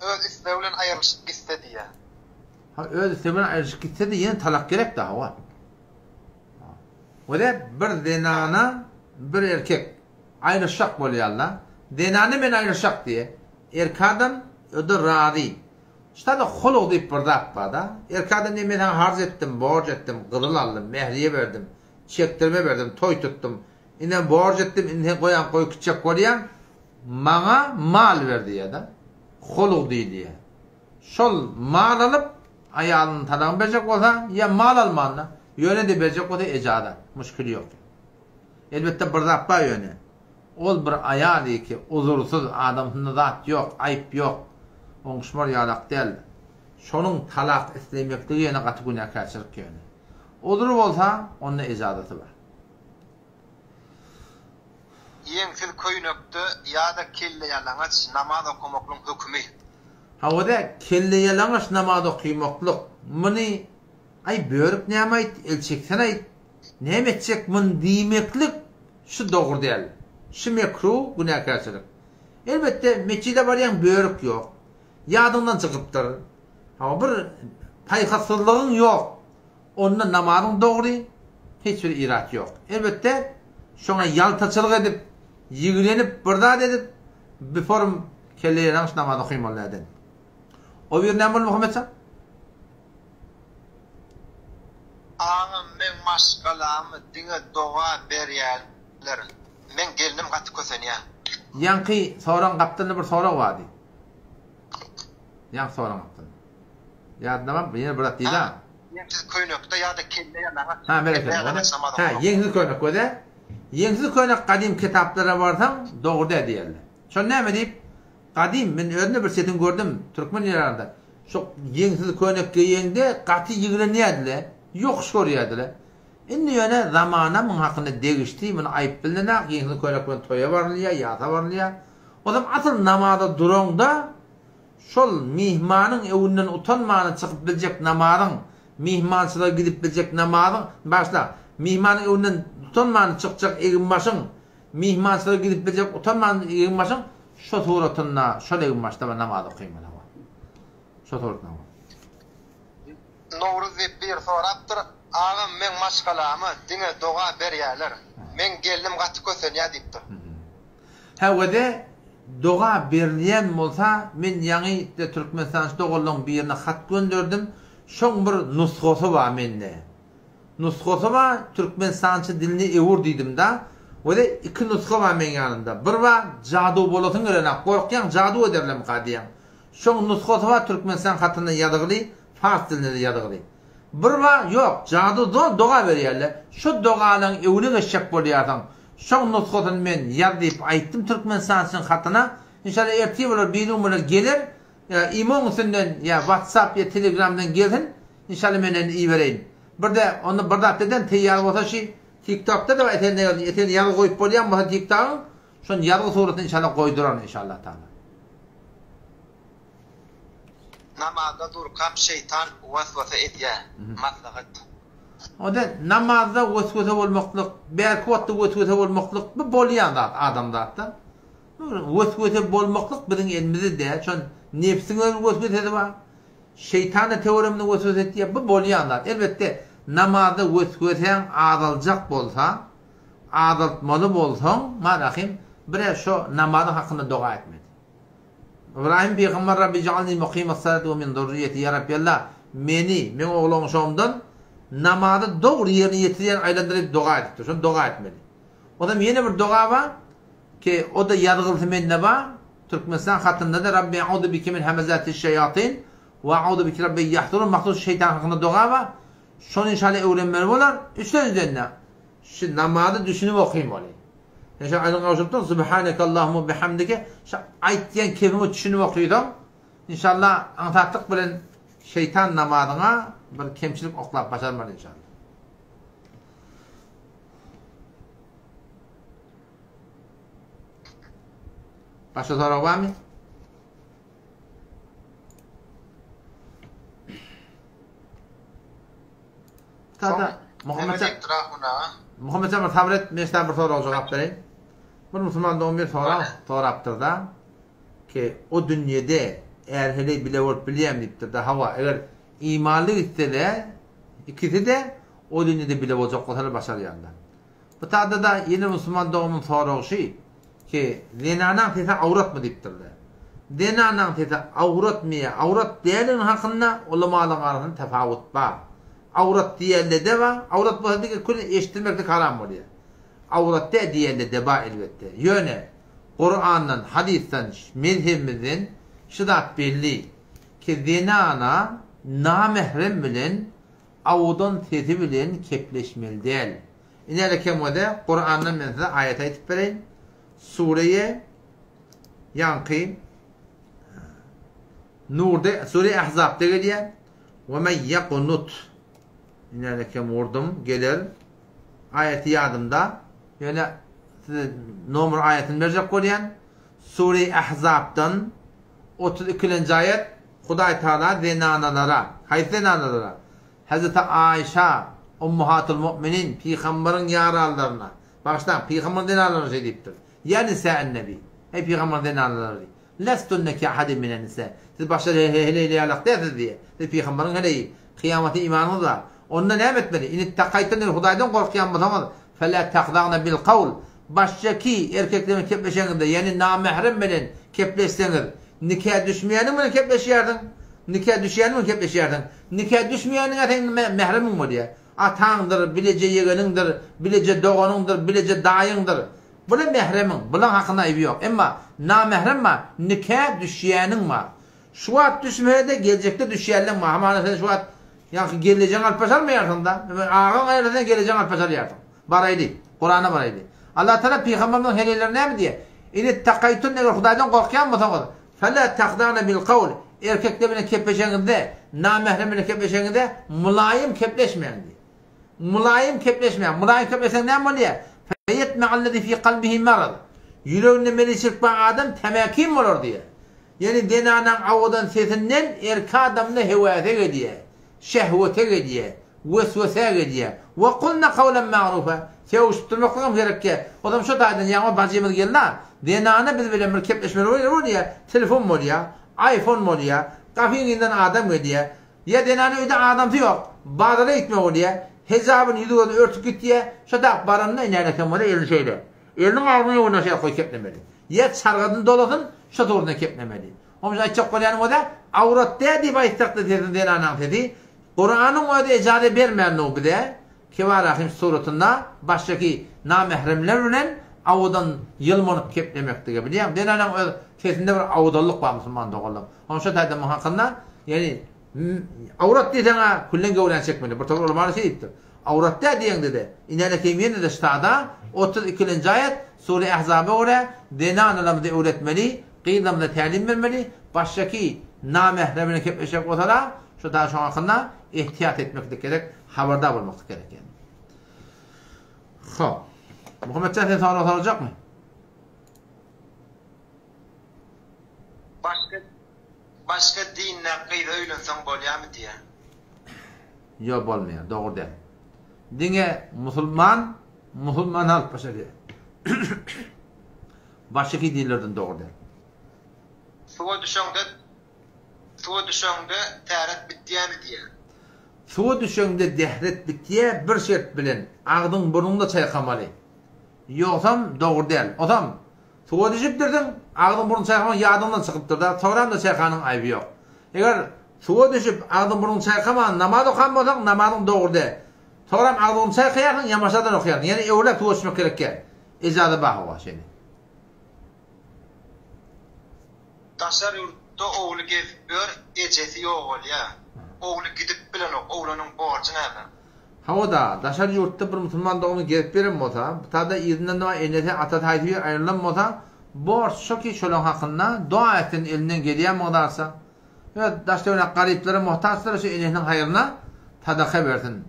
öz islegi bilen aýrylyşyp gitse diýýär. Ha, öz islegi bilen aýrylyşyp gitse-de ýene talak gerek-dä, hawa. Wede bir zenana bir erkek aýrylyşjak bolýarlar. Zenany men aýrylyşjak diýýär. Erkek adam o-da razy. Şutada huluk diýip bir zat bar-da. Erkek adam diýýär men saňa harç etdim, borç etdim, gyzyl aldym, mähriýe berdim, çekdirme berdim, toý tutdum. Indem borç etdim, indi sen goýaň goýup gitjek bolýaň, maňa mal ber diýýär-de. Huluk diýilýär. Şol mal alyp, aýalynyň talagyny berjek bolsa, ýa mal almanda, ýöne-de berjek bolsa ejaza, muşkili ýok. Elbetde bir zat bar ýöne. Ol bir aýal ki, uzursyz, adamsynda zat ýok, aýyp ýok, oňuşmar ýalak däl. Şonuň talak islemekligi ýöne gaty günäkärçilik ýöne. Uzury bolsa, onda ejazasy bar. Ýeňsiz köýnekde ýa-da kelleýalaňaç namaz okamaklygyň hökümi. Hawa-da, kelleýalaňaç namaz okymaklyk, muny, Aý, börük näme aýt, el çeksen aýt, näme etjek muny diýmeklik şu dogry däl. Şu mekruh, günäkärçilik. Elbetde, metjide barýaň, börük ýok. Ýadyňdan çykypdyr. Hawa, bir paýhassyzlygyň ýok. Onda namazyň dogry, hiç bir irat ýok. Elbetde, şoňa ýaltaçylyk edip, ýigrenip, bir zat edip, biform kelleýalaňaç namaz okaýmaly däl. O bir näme boldy Muhammetjan? Agam meň maşgalamy diňe doga berýäler. Meň gelnim gaty kösenýä. Ýaňky soragyň gapdalynda bir sorag bardy. Ýaňky soragyň gapdalynda. Ýadynda barmy? Ýene bir zat diýdi-ä. Ýeňsiz köýnekde ýa-da kelle ýalaňaç. Ha, berekella. Ha, ýeňsiz köýnek göze. Ýeňsiz köýnek gadym kitaplara barsaň, dogry däl diýerler. Şol näme diýip, gadym, men özüm-de bir çetin gördüm, türkmen ýerarynda. Şo ýeňsiz köýnek geýeňde gaty ýigrenýärdiler, ýokuş görýärdiler. Indi ýöne zamana muň hakynda degişdi, muny aýyp bilnenak, ýeňsiz köýnek bilen toýa barylýar, ýasa barylýar. Ozam asyl namaza duraňda, Şol myhmanyň öwünden utanmany çykyp biljek namazyň, myhmançylyga gidip biljek namazyň, bagyşla, myhmanyň öwünden utanmany çykjak eginbaşyň, myhmançylyga gidip biljek utanman eginbaşyň şo suratynda, şol eginbaşda bir namaz okaýmaly hawa. Şo suratynda hawa. Nowruz diýip biri sorapdyr, Agam meň maşgalama diňe doga berýäler. Meň gelnim gaty kösenýä diýipdir. Häwede doga berilýän bolsa men ýaňy de Türkmenistançy doganlaň birine hat gönderdim şoň bir nusgasy bar mende nusgasy bar Türkmenistançy diline öwür diýdimda wede iki nusga bar meň ýanymda bir bar jadu bolasyň gelenak gorkýaň jadu ederlemika diýýäň şoň nusgasy bar Türkmenistan hatynda ýazgyly pars dilinde de ýazgyly Bir bar ýok, jady zor doga berýärler, şo dogalaň öwüne geçjek bolýarsyň, şoň nusgasyny men ýaz diýip aýtdym Türkmenistançyň hatyna, inşallah ertir bolar birigün bolar geler, ýa imoň üstünden ýa watsap ýa telegramdan gelsin, inşallah men indi ibereýin. Birde onda bir zat eden teýýar bolsa şi tiktokda da bar esen esen ýazgy goýup bolýan bolsa tiktogyň şony ýazgy suratyny inşallah goýduraryn inşallah taala. Namazda durkam şeýtan waswasa edýä. Maslahat. Onda namazda weswese bolmaklyk, bärki wagtda weswese bolmaklyk bu bolýan zat adamzatda. Weswese bolmaklyk biziň elimizde däl. Şon nebsiň öz weswesesi bar. Şeýtan-da töweregimizde weswese etýär. Bu bolýan zat. Elbetde namazda weswesäň azaljak bolsa, azaltmaly bolsaň, marahim, bir-ä şo namazyň hakynda doga etmeli. Ybraýym pygamber Rabbi ij'alni muqimas-salati we min zurriýeti Ýa Rabbi Alla, meni, meň oglan-uşagymdan namazy dogry ýerine ýetirýän aýlandyr diýip doga edipdir. Şony doga etmeli. Onam ýene bir doga bar, ki o-da ýazgylysy mende bar, Türkmenistan hatynda-da Rabbi a'uzu bike min hamazatiş-şeýatin we a'uzu bike Rabbi ýahzurun mahsus şeýtan hakynda doga bar. Şony inşallah öwrenmeli bolar. Üçlenjiden-de şu namazy düşünip okymaly. Sen şo aýdyň gowşurypdyň, Subhanekallahumma bihamdike, şo aýtýan kepiňe düşünip okysaň, inşallah aňsatlyk bilen şeýtan namazyňa bir kemçilik oklap başarmaz inşallah. Başga sorag barmy? Tada Muhammet Muhammet bir sabyr et, men sana bir sorag jogap bereýin. Bir musulman dogan bir sorag sorapdyr-da, ki o dünýede är heleý bile bolup bilýärmi diýipdir-de, hawa, eger imanly gitse-de, ikisi-de o dünýede bile boljak bolsalar başarýarlar. Bu tada-da ýene musulman doganymyň soragy şy, ki zenanaň sesi awratmy diýipdirler. Zenanaň sesi awratmy ýa awrat däldigini hakynda ulamalaryň arasynda tafawut bar. Awrat diýende-de bar, awrat bolsa diňe küli eşitdirmeklik haram bolýar. Awrat däl diýende-de bar elbetde. Ýöne Kurandan, hadysdan, mezhebimizden şu zat belli, ki zenana namährem bilen Awudan sesi bilen kepleşmeli däl. Inäle kemwede Kurandan men size aýat aýtyp bereýin. Sureýe ýaňky Nurda, Sure Ahzapda gelýär. We men ýakunut. Inäle kem wurdum geler. Aýaty ýadymda. Ýöne size nomer aýatyny berjek bolýan. Sure Ahzapdan 32-nji aýat Hudaý Tagala zenanalara, haýsy zenanalara? Hezreti Aýşa, Ummahatul Mu'minin, Pygamberiň ýaranlaryna, bagyşlaň, Pygamberiň zenanlaryna şeý diýipdir, Ýa nisa'en-nebi, eý Pygamberiň zenanalary, lestunne ke ahadin minen-nisa, siz başga heleýli ýalak dälsiz diýýär. Siz Pygamberiň heleýi, kyýamata imanyňyz bar. Onda näme etmeli? Inittakaýtun eger Hudaýdan gorkýan bolsaňyz, felâ tahzagna bil-kawl, başga-ki erkekler bilen kepleşeňizde, ýagny namährem bilen kepleşseňiz, Nika düşmeýäniň bilen kepleşýärsiň, nika düşýäniň bilen kepleşýärsiň. Nika düşmeýäniň-ä seň mähremiň bolýar. Ataňdyr, bileje ýegeniňdir, bileje doganyňdyr, bileje daýyňdyr. Bular mähremiň, bulaň hakynda aýby ýok. Emma namährem bar, nika düşýäniň bar. Şu wagt düşmese-de geljekde düşýänleň bar. Hamana sen şu wagt ýaňky gelnejeňi alyp başarmaýarsyň-da. Agaň aýrylsa sen gelnejeňi alyp başarýarsyň. Baraýly. Kurana baraýly. Allah Tagala pygamberimiziň heleýlerine näme diýýär? In ittakaýtunne eger Hudaýdan gorkýan bolsaňyz, fela tahdana bil kawl, erkekler bilen kepleşeňizde, namährem bilen kepleşeňizde mylaýym kepleşmäň diýýär. Mylaýym kepleşmäň. Mylaýym kepleşseň näme bolýar? Feýetme'allezî fî kalbihi marad. Ýüreginde meliçilik bar adam tämäkin bolar diýýär. Ýagny zenanaň awadan sesinden erki adamda hewäse gelýär. Şehwete gelýär, weswesä gelýär. We kulna kawlan ma'rufa, sögüşip durmaklygam gerekýär. Ozam şo taýdan ýaňy bajymyz geldi-a, zenana biz bilen bir kepleşmeli bolýar, bolýar, telefon bolýar, aýfon bolýar, gapyň yzyndan adam gelýär. Ýa zenana öýde adamsy ýok, bazara gitmek bolýar, hejabyny ýüzi-gözüni örtüp gitýär, şo tak baranda inänekem bolýar, elini şeýle, eliniň agzynyň öňünde şeýle goýup keplemeli. Ýa çargadyny dolasyn, şo dogrundan keplemeli. Onuň aýtjak bolýanym o-da, awrat däl diýip aýtsak-da sesiň zenanaň sesi, Kuranyň özi ejaze bermänligi bize, Kebarahim suratynda başdaki namähremler bilen awadan ýylmanyp keplemeklige bilýäňmi? Zenanaň öz sesinde bir awadanlyk bar musulman doganlar. Onuň şo taýda muň hakynda, ýagny awrat diýseň-ä küllen göwräni çekmeli. Bir topar ulamalar şeý diýipdir. Awrat däl diýeňde-de, inälekeýim ýene-de ştada, 32-nji aýat, Sure Ahzaba görä, zenanalarymyzy öwretmeli, Gyzlarymyza tälim bermeli, başdaki namährem bilen kepleşjek bolsala, şu da şoň hakynda ehtiýat etmeklik gerek, habardar bolmaklyk gerek ýani. Hop. Muhammetjan sen sorag sorajakmy? Başga başga dinde gyza öýlenseň bolýamy diýä. Ýok bolmaýar, dogry däl. Diňe musulman musulmany alyp başarýar. Başyky dinlerden dogry däl. Suwa düşeňde Suwa düşeňde täret bitýämi diýýär. Suwa düşeňde dehret bitýä bir şert bilen agzyň burnuňda çaýkamaly. Ýogsam dogry däl. Osam suwa düşüpdirsiň agzyň burnuň çaýkamak ýadyňdan çykypdyrda soňramda çaýkanyň aýby ýok. Eger suwa düşüp agzyň burnuň çaýkaman namaz okan bolsaň namazyň dogry däl. Soňram agzyňy çaýkaýarsyň ýamaşadan okaýarsyň. Ýene öwräp suwa düşmek gerekýär. Ejaza bar hawa şeýle. Daşary ýurtda ogly gezip ýör ejesi ýogalýa ogly gidip bilenok oglanyň borjy näme. Hawa-da, daşary ýurtda bir musulman dogany gezip ýören bolsa, bu-da yzyndan doga enesi, atasy haýsy biri aýrylan bolsa, borç şo ki şolaň hakynda doga etsin elinden gelýän mygdarça. Öz daş-töwerek garyplara, muhtaçlara şu enesiniň haýryna sadaka bersin.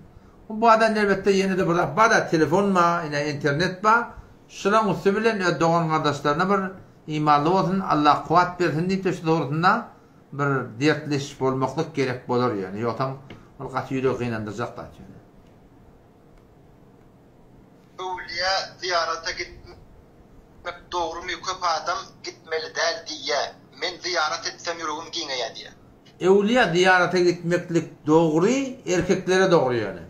Bu adam elbetde ýene-de bir zat bar-da, telefon bar, ine internet bar. Şulaň üsti bilen öz dogan-gardaşlaryna bir imanly bolsun, Allah kuwwat bersin diýip-de şu dogrusynda bir dertleş bolmaklyk gerek bolar ýöne. Ýogsam ol gaty ýüregi gynandyrjak zat ýöne. zyýarata gitmek dogrymy köp adam gitmeli däl diýýä men zyýarat etsem ýüregim giňeýä diýýä. Öwlüýä zyýarata gitmeklik dogry erkeklere dogry ýöne.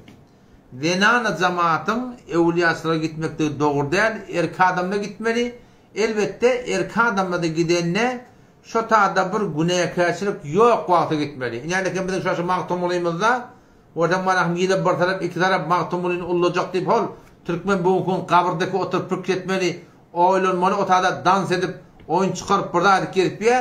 Zenana jamatyň öwlüýaçylyga gitmekligi dogry däl erki adamla gitmeli elbetde erki adamlada gidende şo tada bir günäkärçilik ýok wagty gitmeli. Inänekem biziň şo şu Magtymgulymyzda Görseň manahym ýyla bir tarap iki tarap Magtymgulyny ullajak diýip hol türkmen bu günki gün gabyrdaki oturyp pikir etmeli oýlanmaly otada dans edip oýun çykaryp bir zat edip gezip ýa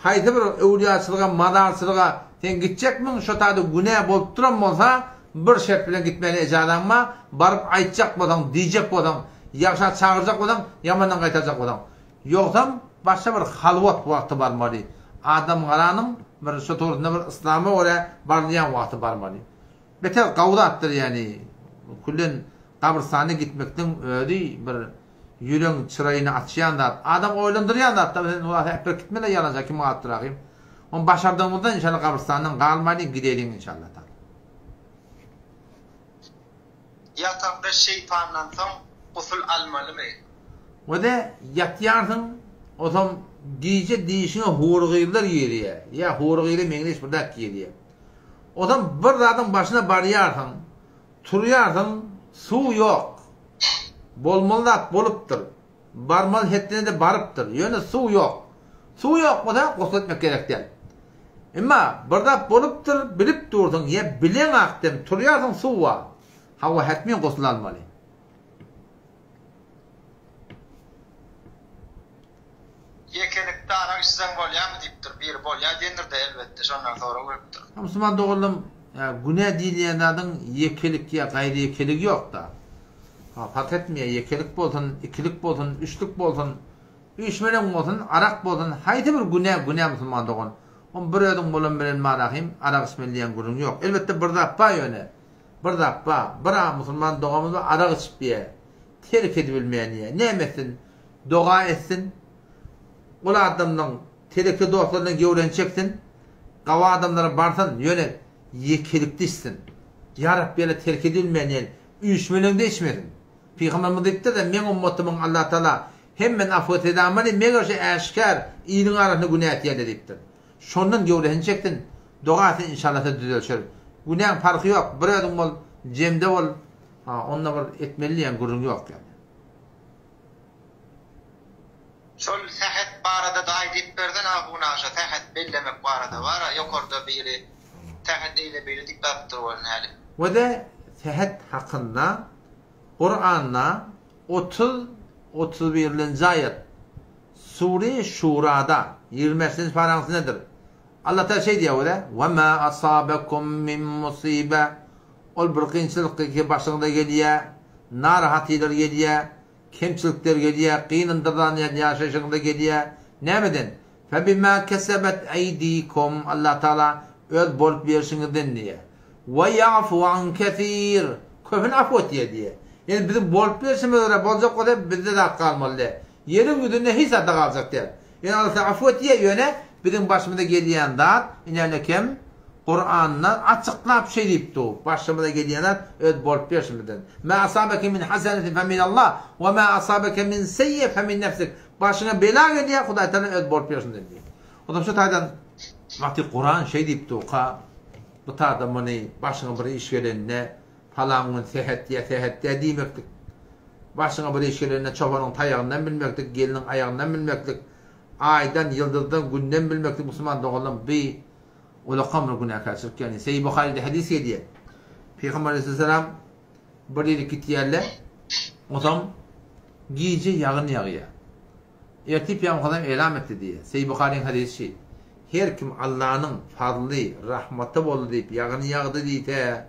haýsy bir öwlüýaçylyga mazarçylyga sen gitjekmiň şo tada günä bolup duran bolsa bir şert bilen gitmäne ejazaň bar baryp aýtjak bolsaň diýjek bolsaň ýagşa çagyrjak bolsaň ýamandan gaýtarjak bolsaň Ýogsam başga bir halwat wagty barmaly. Adam garanyň bir şo torsunda bir yslama görä barylýan wagty barmaly. Beter gawy zatdyr ýani küllen gabrystana gitmekligiň özi bir ýüregiň çyraýyny açýan zat. Adam oýlandyrýan zat da sen wah äpbir gitmele ýalança kim galypdyr ahym. Ony başardygymyzdan inşallah gabrystandan galmalyň gideliň inşallah taala. Ýatakda şeýtandan soň gusul almalymy? Wede ýatýarsyň, osam gije dişiňe hurgyzlar girýär, ýa hurgyza meňzeş bir zat girýär. Osam bir zadyň başyna barýarsyň, turýarsyň, suw ýok. Bolmaly zat bolupdyr. Barmaly hetdine-de barypdyr. Ýöne suw ýok. Suw ýok bolsa, gusl etmek gerek däl. Emma bir zat bolupdyr, bilip dursuň, ýa bileňak dem, turýarsyň suw bar. Hawa, hetmin gusl almaly. Ýekelikde arak içseň bolýarmy diýipdir. Biri bolýar diýendir-de elbetde, şondan sorag beripdir. Musulman doganlarym, günä diýilýän zadyň ýekelik ýa gaýry ýekeligi ýok-da. Ha, parh etmeýär, ýekelik bolsun, ikilik bolsun, üçlük bolsun, üýşmeleň bolsun, arak bolsun, haýsy bir günä, günä musulman dogan. Oň bir özüň bolan bilen marahym arak içmeli diýen gürrüň ýok. Elbetde bir zat bar ýöne, bir zat bar, bir a musulman doganymyz bar arak içip diýýär, terk edibilmeýän diýýär. Näme etsin? Doga etsin. Ol adamlaň teleke dostlaryndan gewreni çeksin, gawy adamlara barsyn, ýöne ýekelikde içsin. Ýa Rabbi ýa terk edilmeýän diýen Üýşmeleňde içmesin. Pygamberimiz diýipdir-de, Meň ummatymyň Allatagala hemmesini afw etse-de meger şu äşgär iliň arasynda günä etýärler diýipdir. Şondan göwresini çeksin, doga etsin inşallah sen düzelşer. Günäň parhy ýok, bir özüň bol, jemde bol, ha onda bir etmeli diýen gürrüň ýok ýaly. Şol sähet barada-da aýdyp bersen ahun agşa sähet bellemek barada bara ýokarda biri sähet eýle beýle diýip ýazypdyr welin häli. We-de sähet hakynda Kuranda 30, 31-lenji aýat, Sure Şurada, 25-nji paraňsy nedir? Allah Taala şeý diýýär we-de, Ve ma asabekum min musibe Ol bir kynçylyk ki başyňyza gelýär, narahatylar gelýär, Kemçilikler gelýär, gynandyrlanýan ýaşaýşyňyza gelýär. Nämeden? Febimâ kesebet eýdîkum, Allah Tagala öz bolup berşiňizden diýýär. We ýa'fu an kesir, köpüni afu etýär diýýär. Ýagny biziň bolup berşimize görä boljak bolsa bizde zat galmaly däl. Ýeriň ýüzünde hiç zat-da galjak däl. Ýöne Allah Tagala afu etýär, ýöne biziň başymyza gelýän zat ine kem Kuranda açyklap şeý diýip dur, Başymyza gelýän zat öz bolup berşimizden. Ma asabeke min hasenetin fe min Allah we ma asabeke min seyye fe min nefsik. Başyňa bela gelýär, Hudaý Tagala öz bolup berşinden diýip. Ondan şu taýdan wagty Kuran şeý diýip durka, bu taýda muny başyňa bir iş gelende palan gün sähet diýä, sähet diýä diýmeklik. Başyňa bir iş gelende çopanyň taýagyndan bilmeklik, gelniň aýagyndan bilmeklik, aýdan, ýyldyzdan, günden bilmeklik musulman doganlarym bi Ulakam bir günäkärçilik ýagny Seýi Buharyda hadys gelýär. Pygamber aleyhisselam bir ýere gitýärler. Onsoň gije ýagyn ýagýar. Ertir Pygamber elam etdi diýýär. Seýi Buharyň hadysy. Her kim Allanyň fazly, rahmaty boldy diýip ýagyn ýagdy diýse,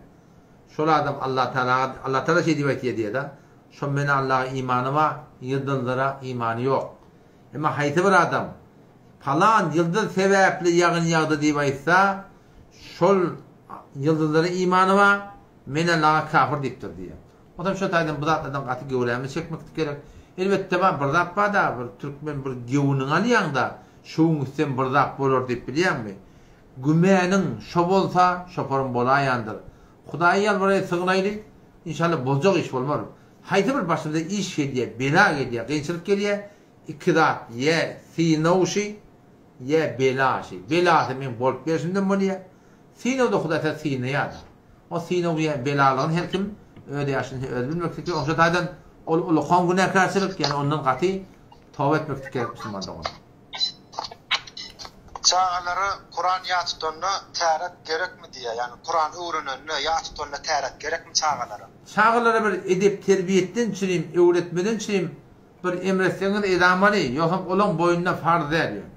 şol adam Allah Taala Allah Taala şeý diýip aýtýar diýýär-de. Şo men Allaha imany bar, ýyldyzlara imany ýok. Emma haýsy bir adam Palan ýyldyz sebäpli ýagyn ýagdy diýip aýtsa, şol ýyldyzlara imany bar, men Allaha kafir diýipdir diýýär. Onsoň şo taýdan bu zatlardan gaty göwrämizi çekmeklik gerek. Elbetde bar, bir zat bar-da, bir türkmen bir gewniňi alýaň-da, şuň üstem bir zat bolar diýip bilýäňmi? Gümäniň şo bolsa, şoparam bolaýandyr. Hudaýa ýalbaraýly, sygnaýly, inşallah boljak iş bolmar. Haýsy bir başymyza iş gelýär, bela gelýär, kynçylyk gelýär, iki zat, ýa synag şi, ýa bela şi. Belasy meň bolup berşimden bolýar. Synagda Hudaý seni synaýar-da. O synag ýa belalygyny her kim öz ýaşyny özi bilmeklik gerek. Oňşa taýdan ol ulukan günäkärçilik, ýagny ondan gaty toba etmeklik gerek musulman dogan. Çagalara Kuran ýat tutanda täret gerekmi diýýär, ýagny Kuran öwrenende, ýat tutanda täret gerekmi çagalara? Çagalara bir edep-terbiýetden çirim, öwretmeden çirim bir emretseňiz edamaly, ýogsam olaň boýnuna farz däl ýöne.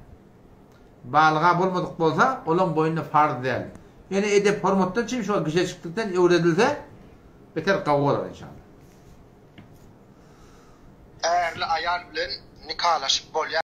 Balyga bolmadyk bolsa, olaň boýnuna farz däl. Ýöne edep-hormatdan çirim şo gijejiklikden öwredilse, beter gowy bolar inşallah. Ärli aýal bilen nikalaşyp bolýar.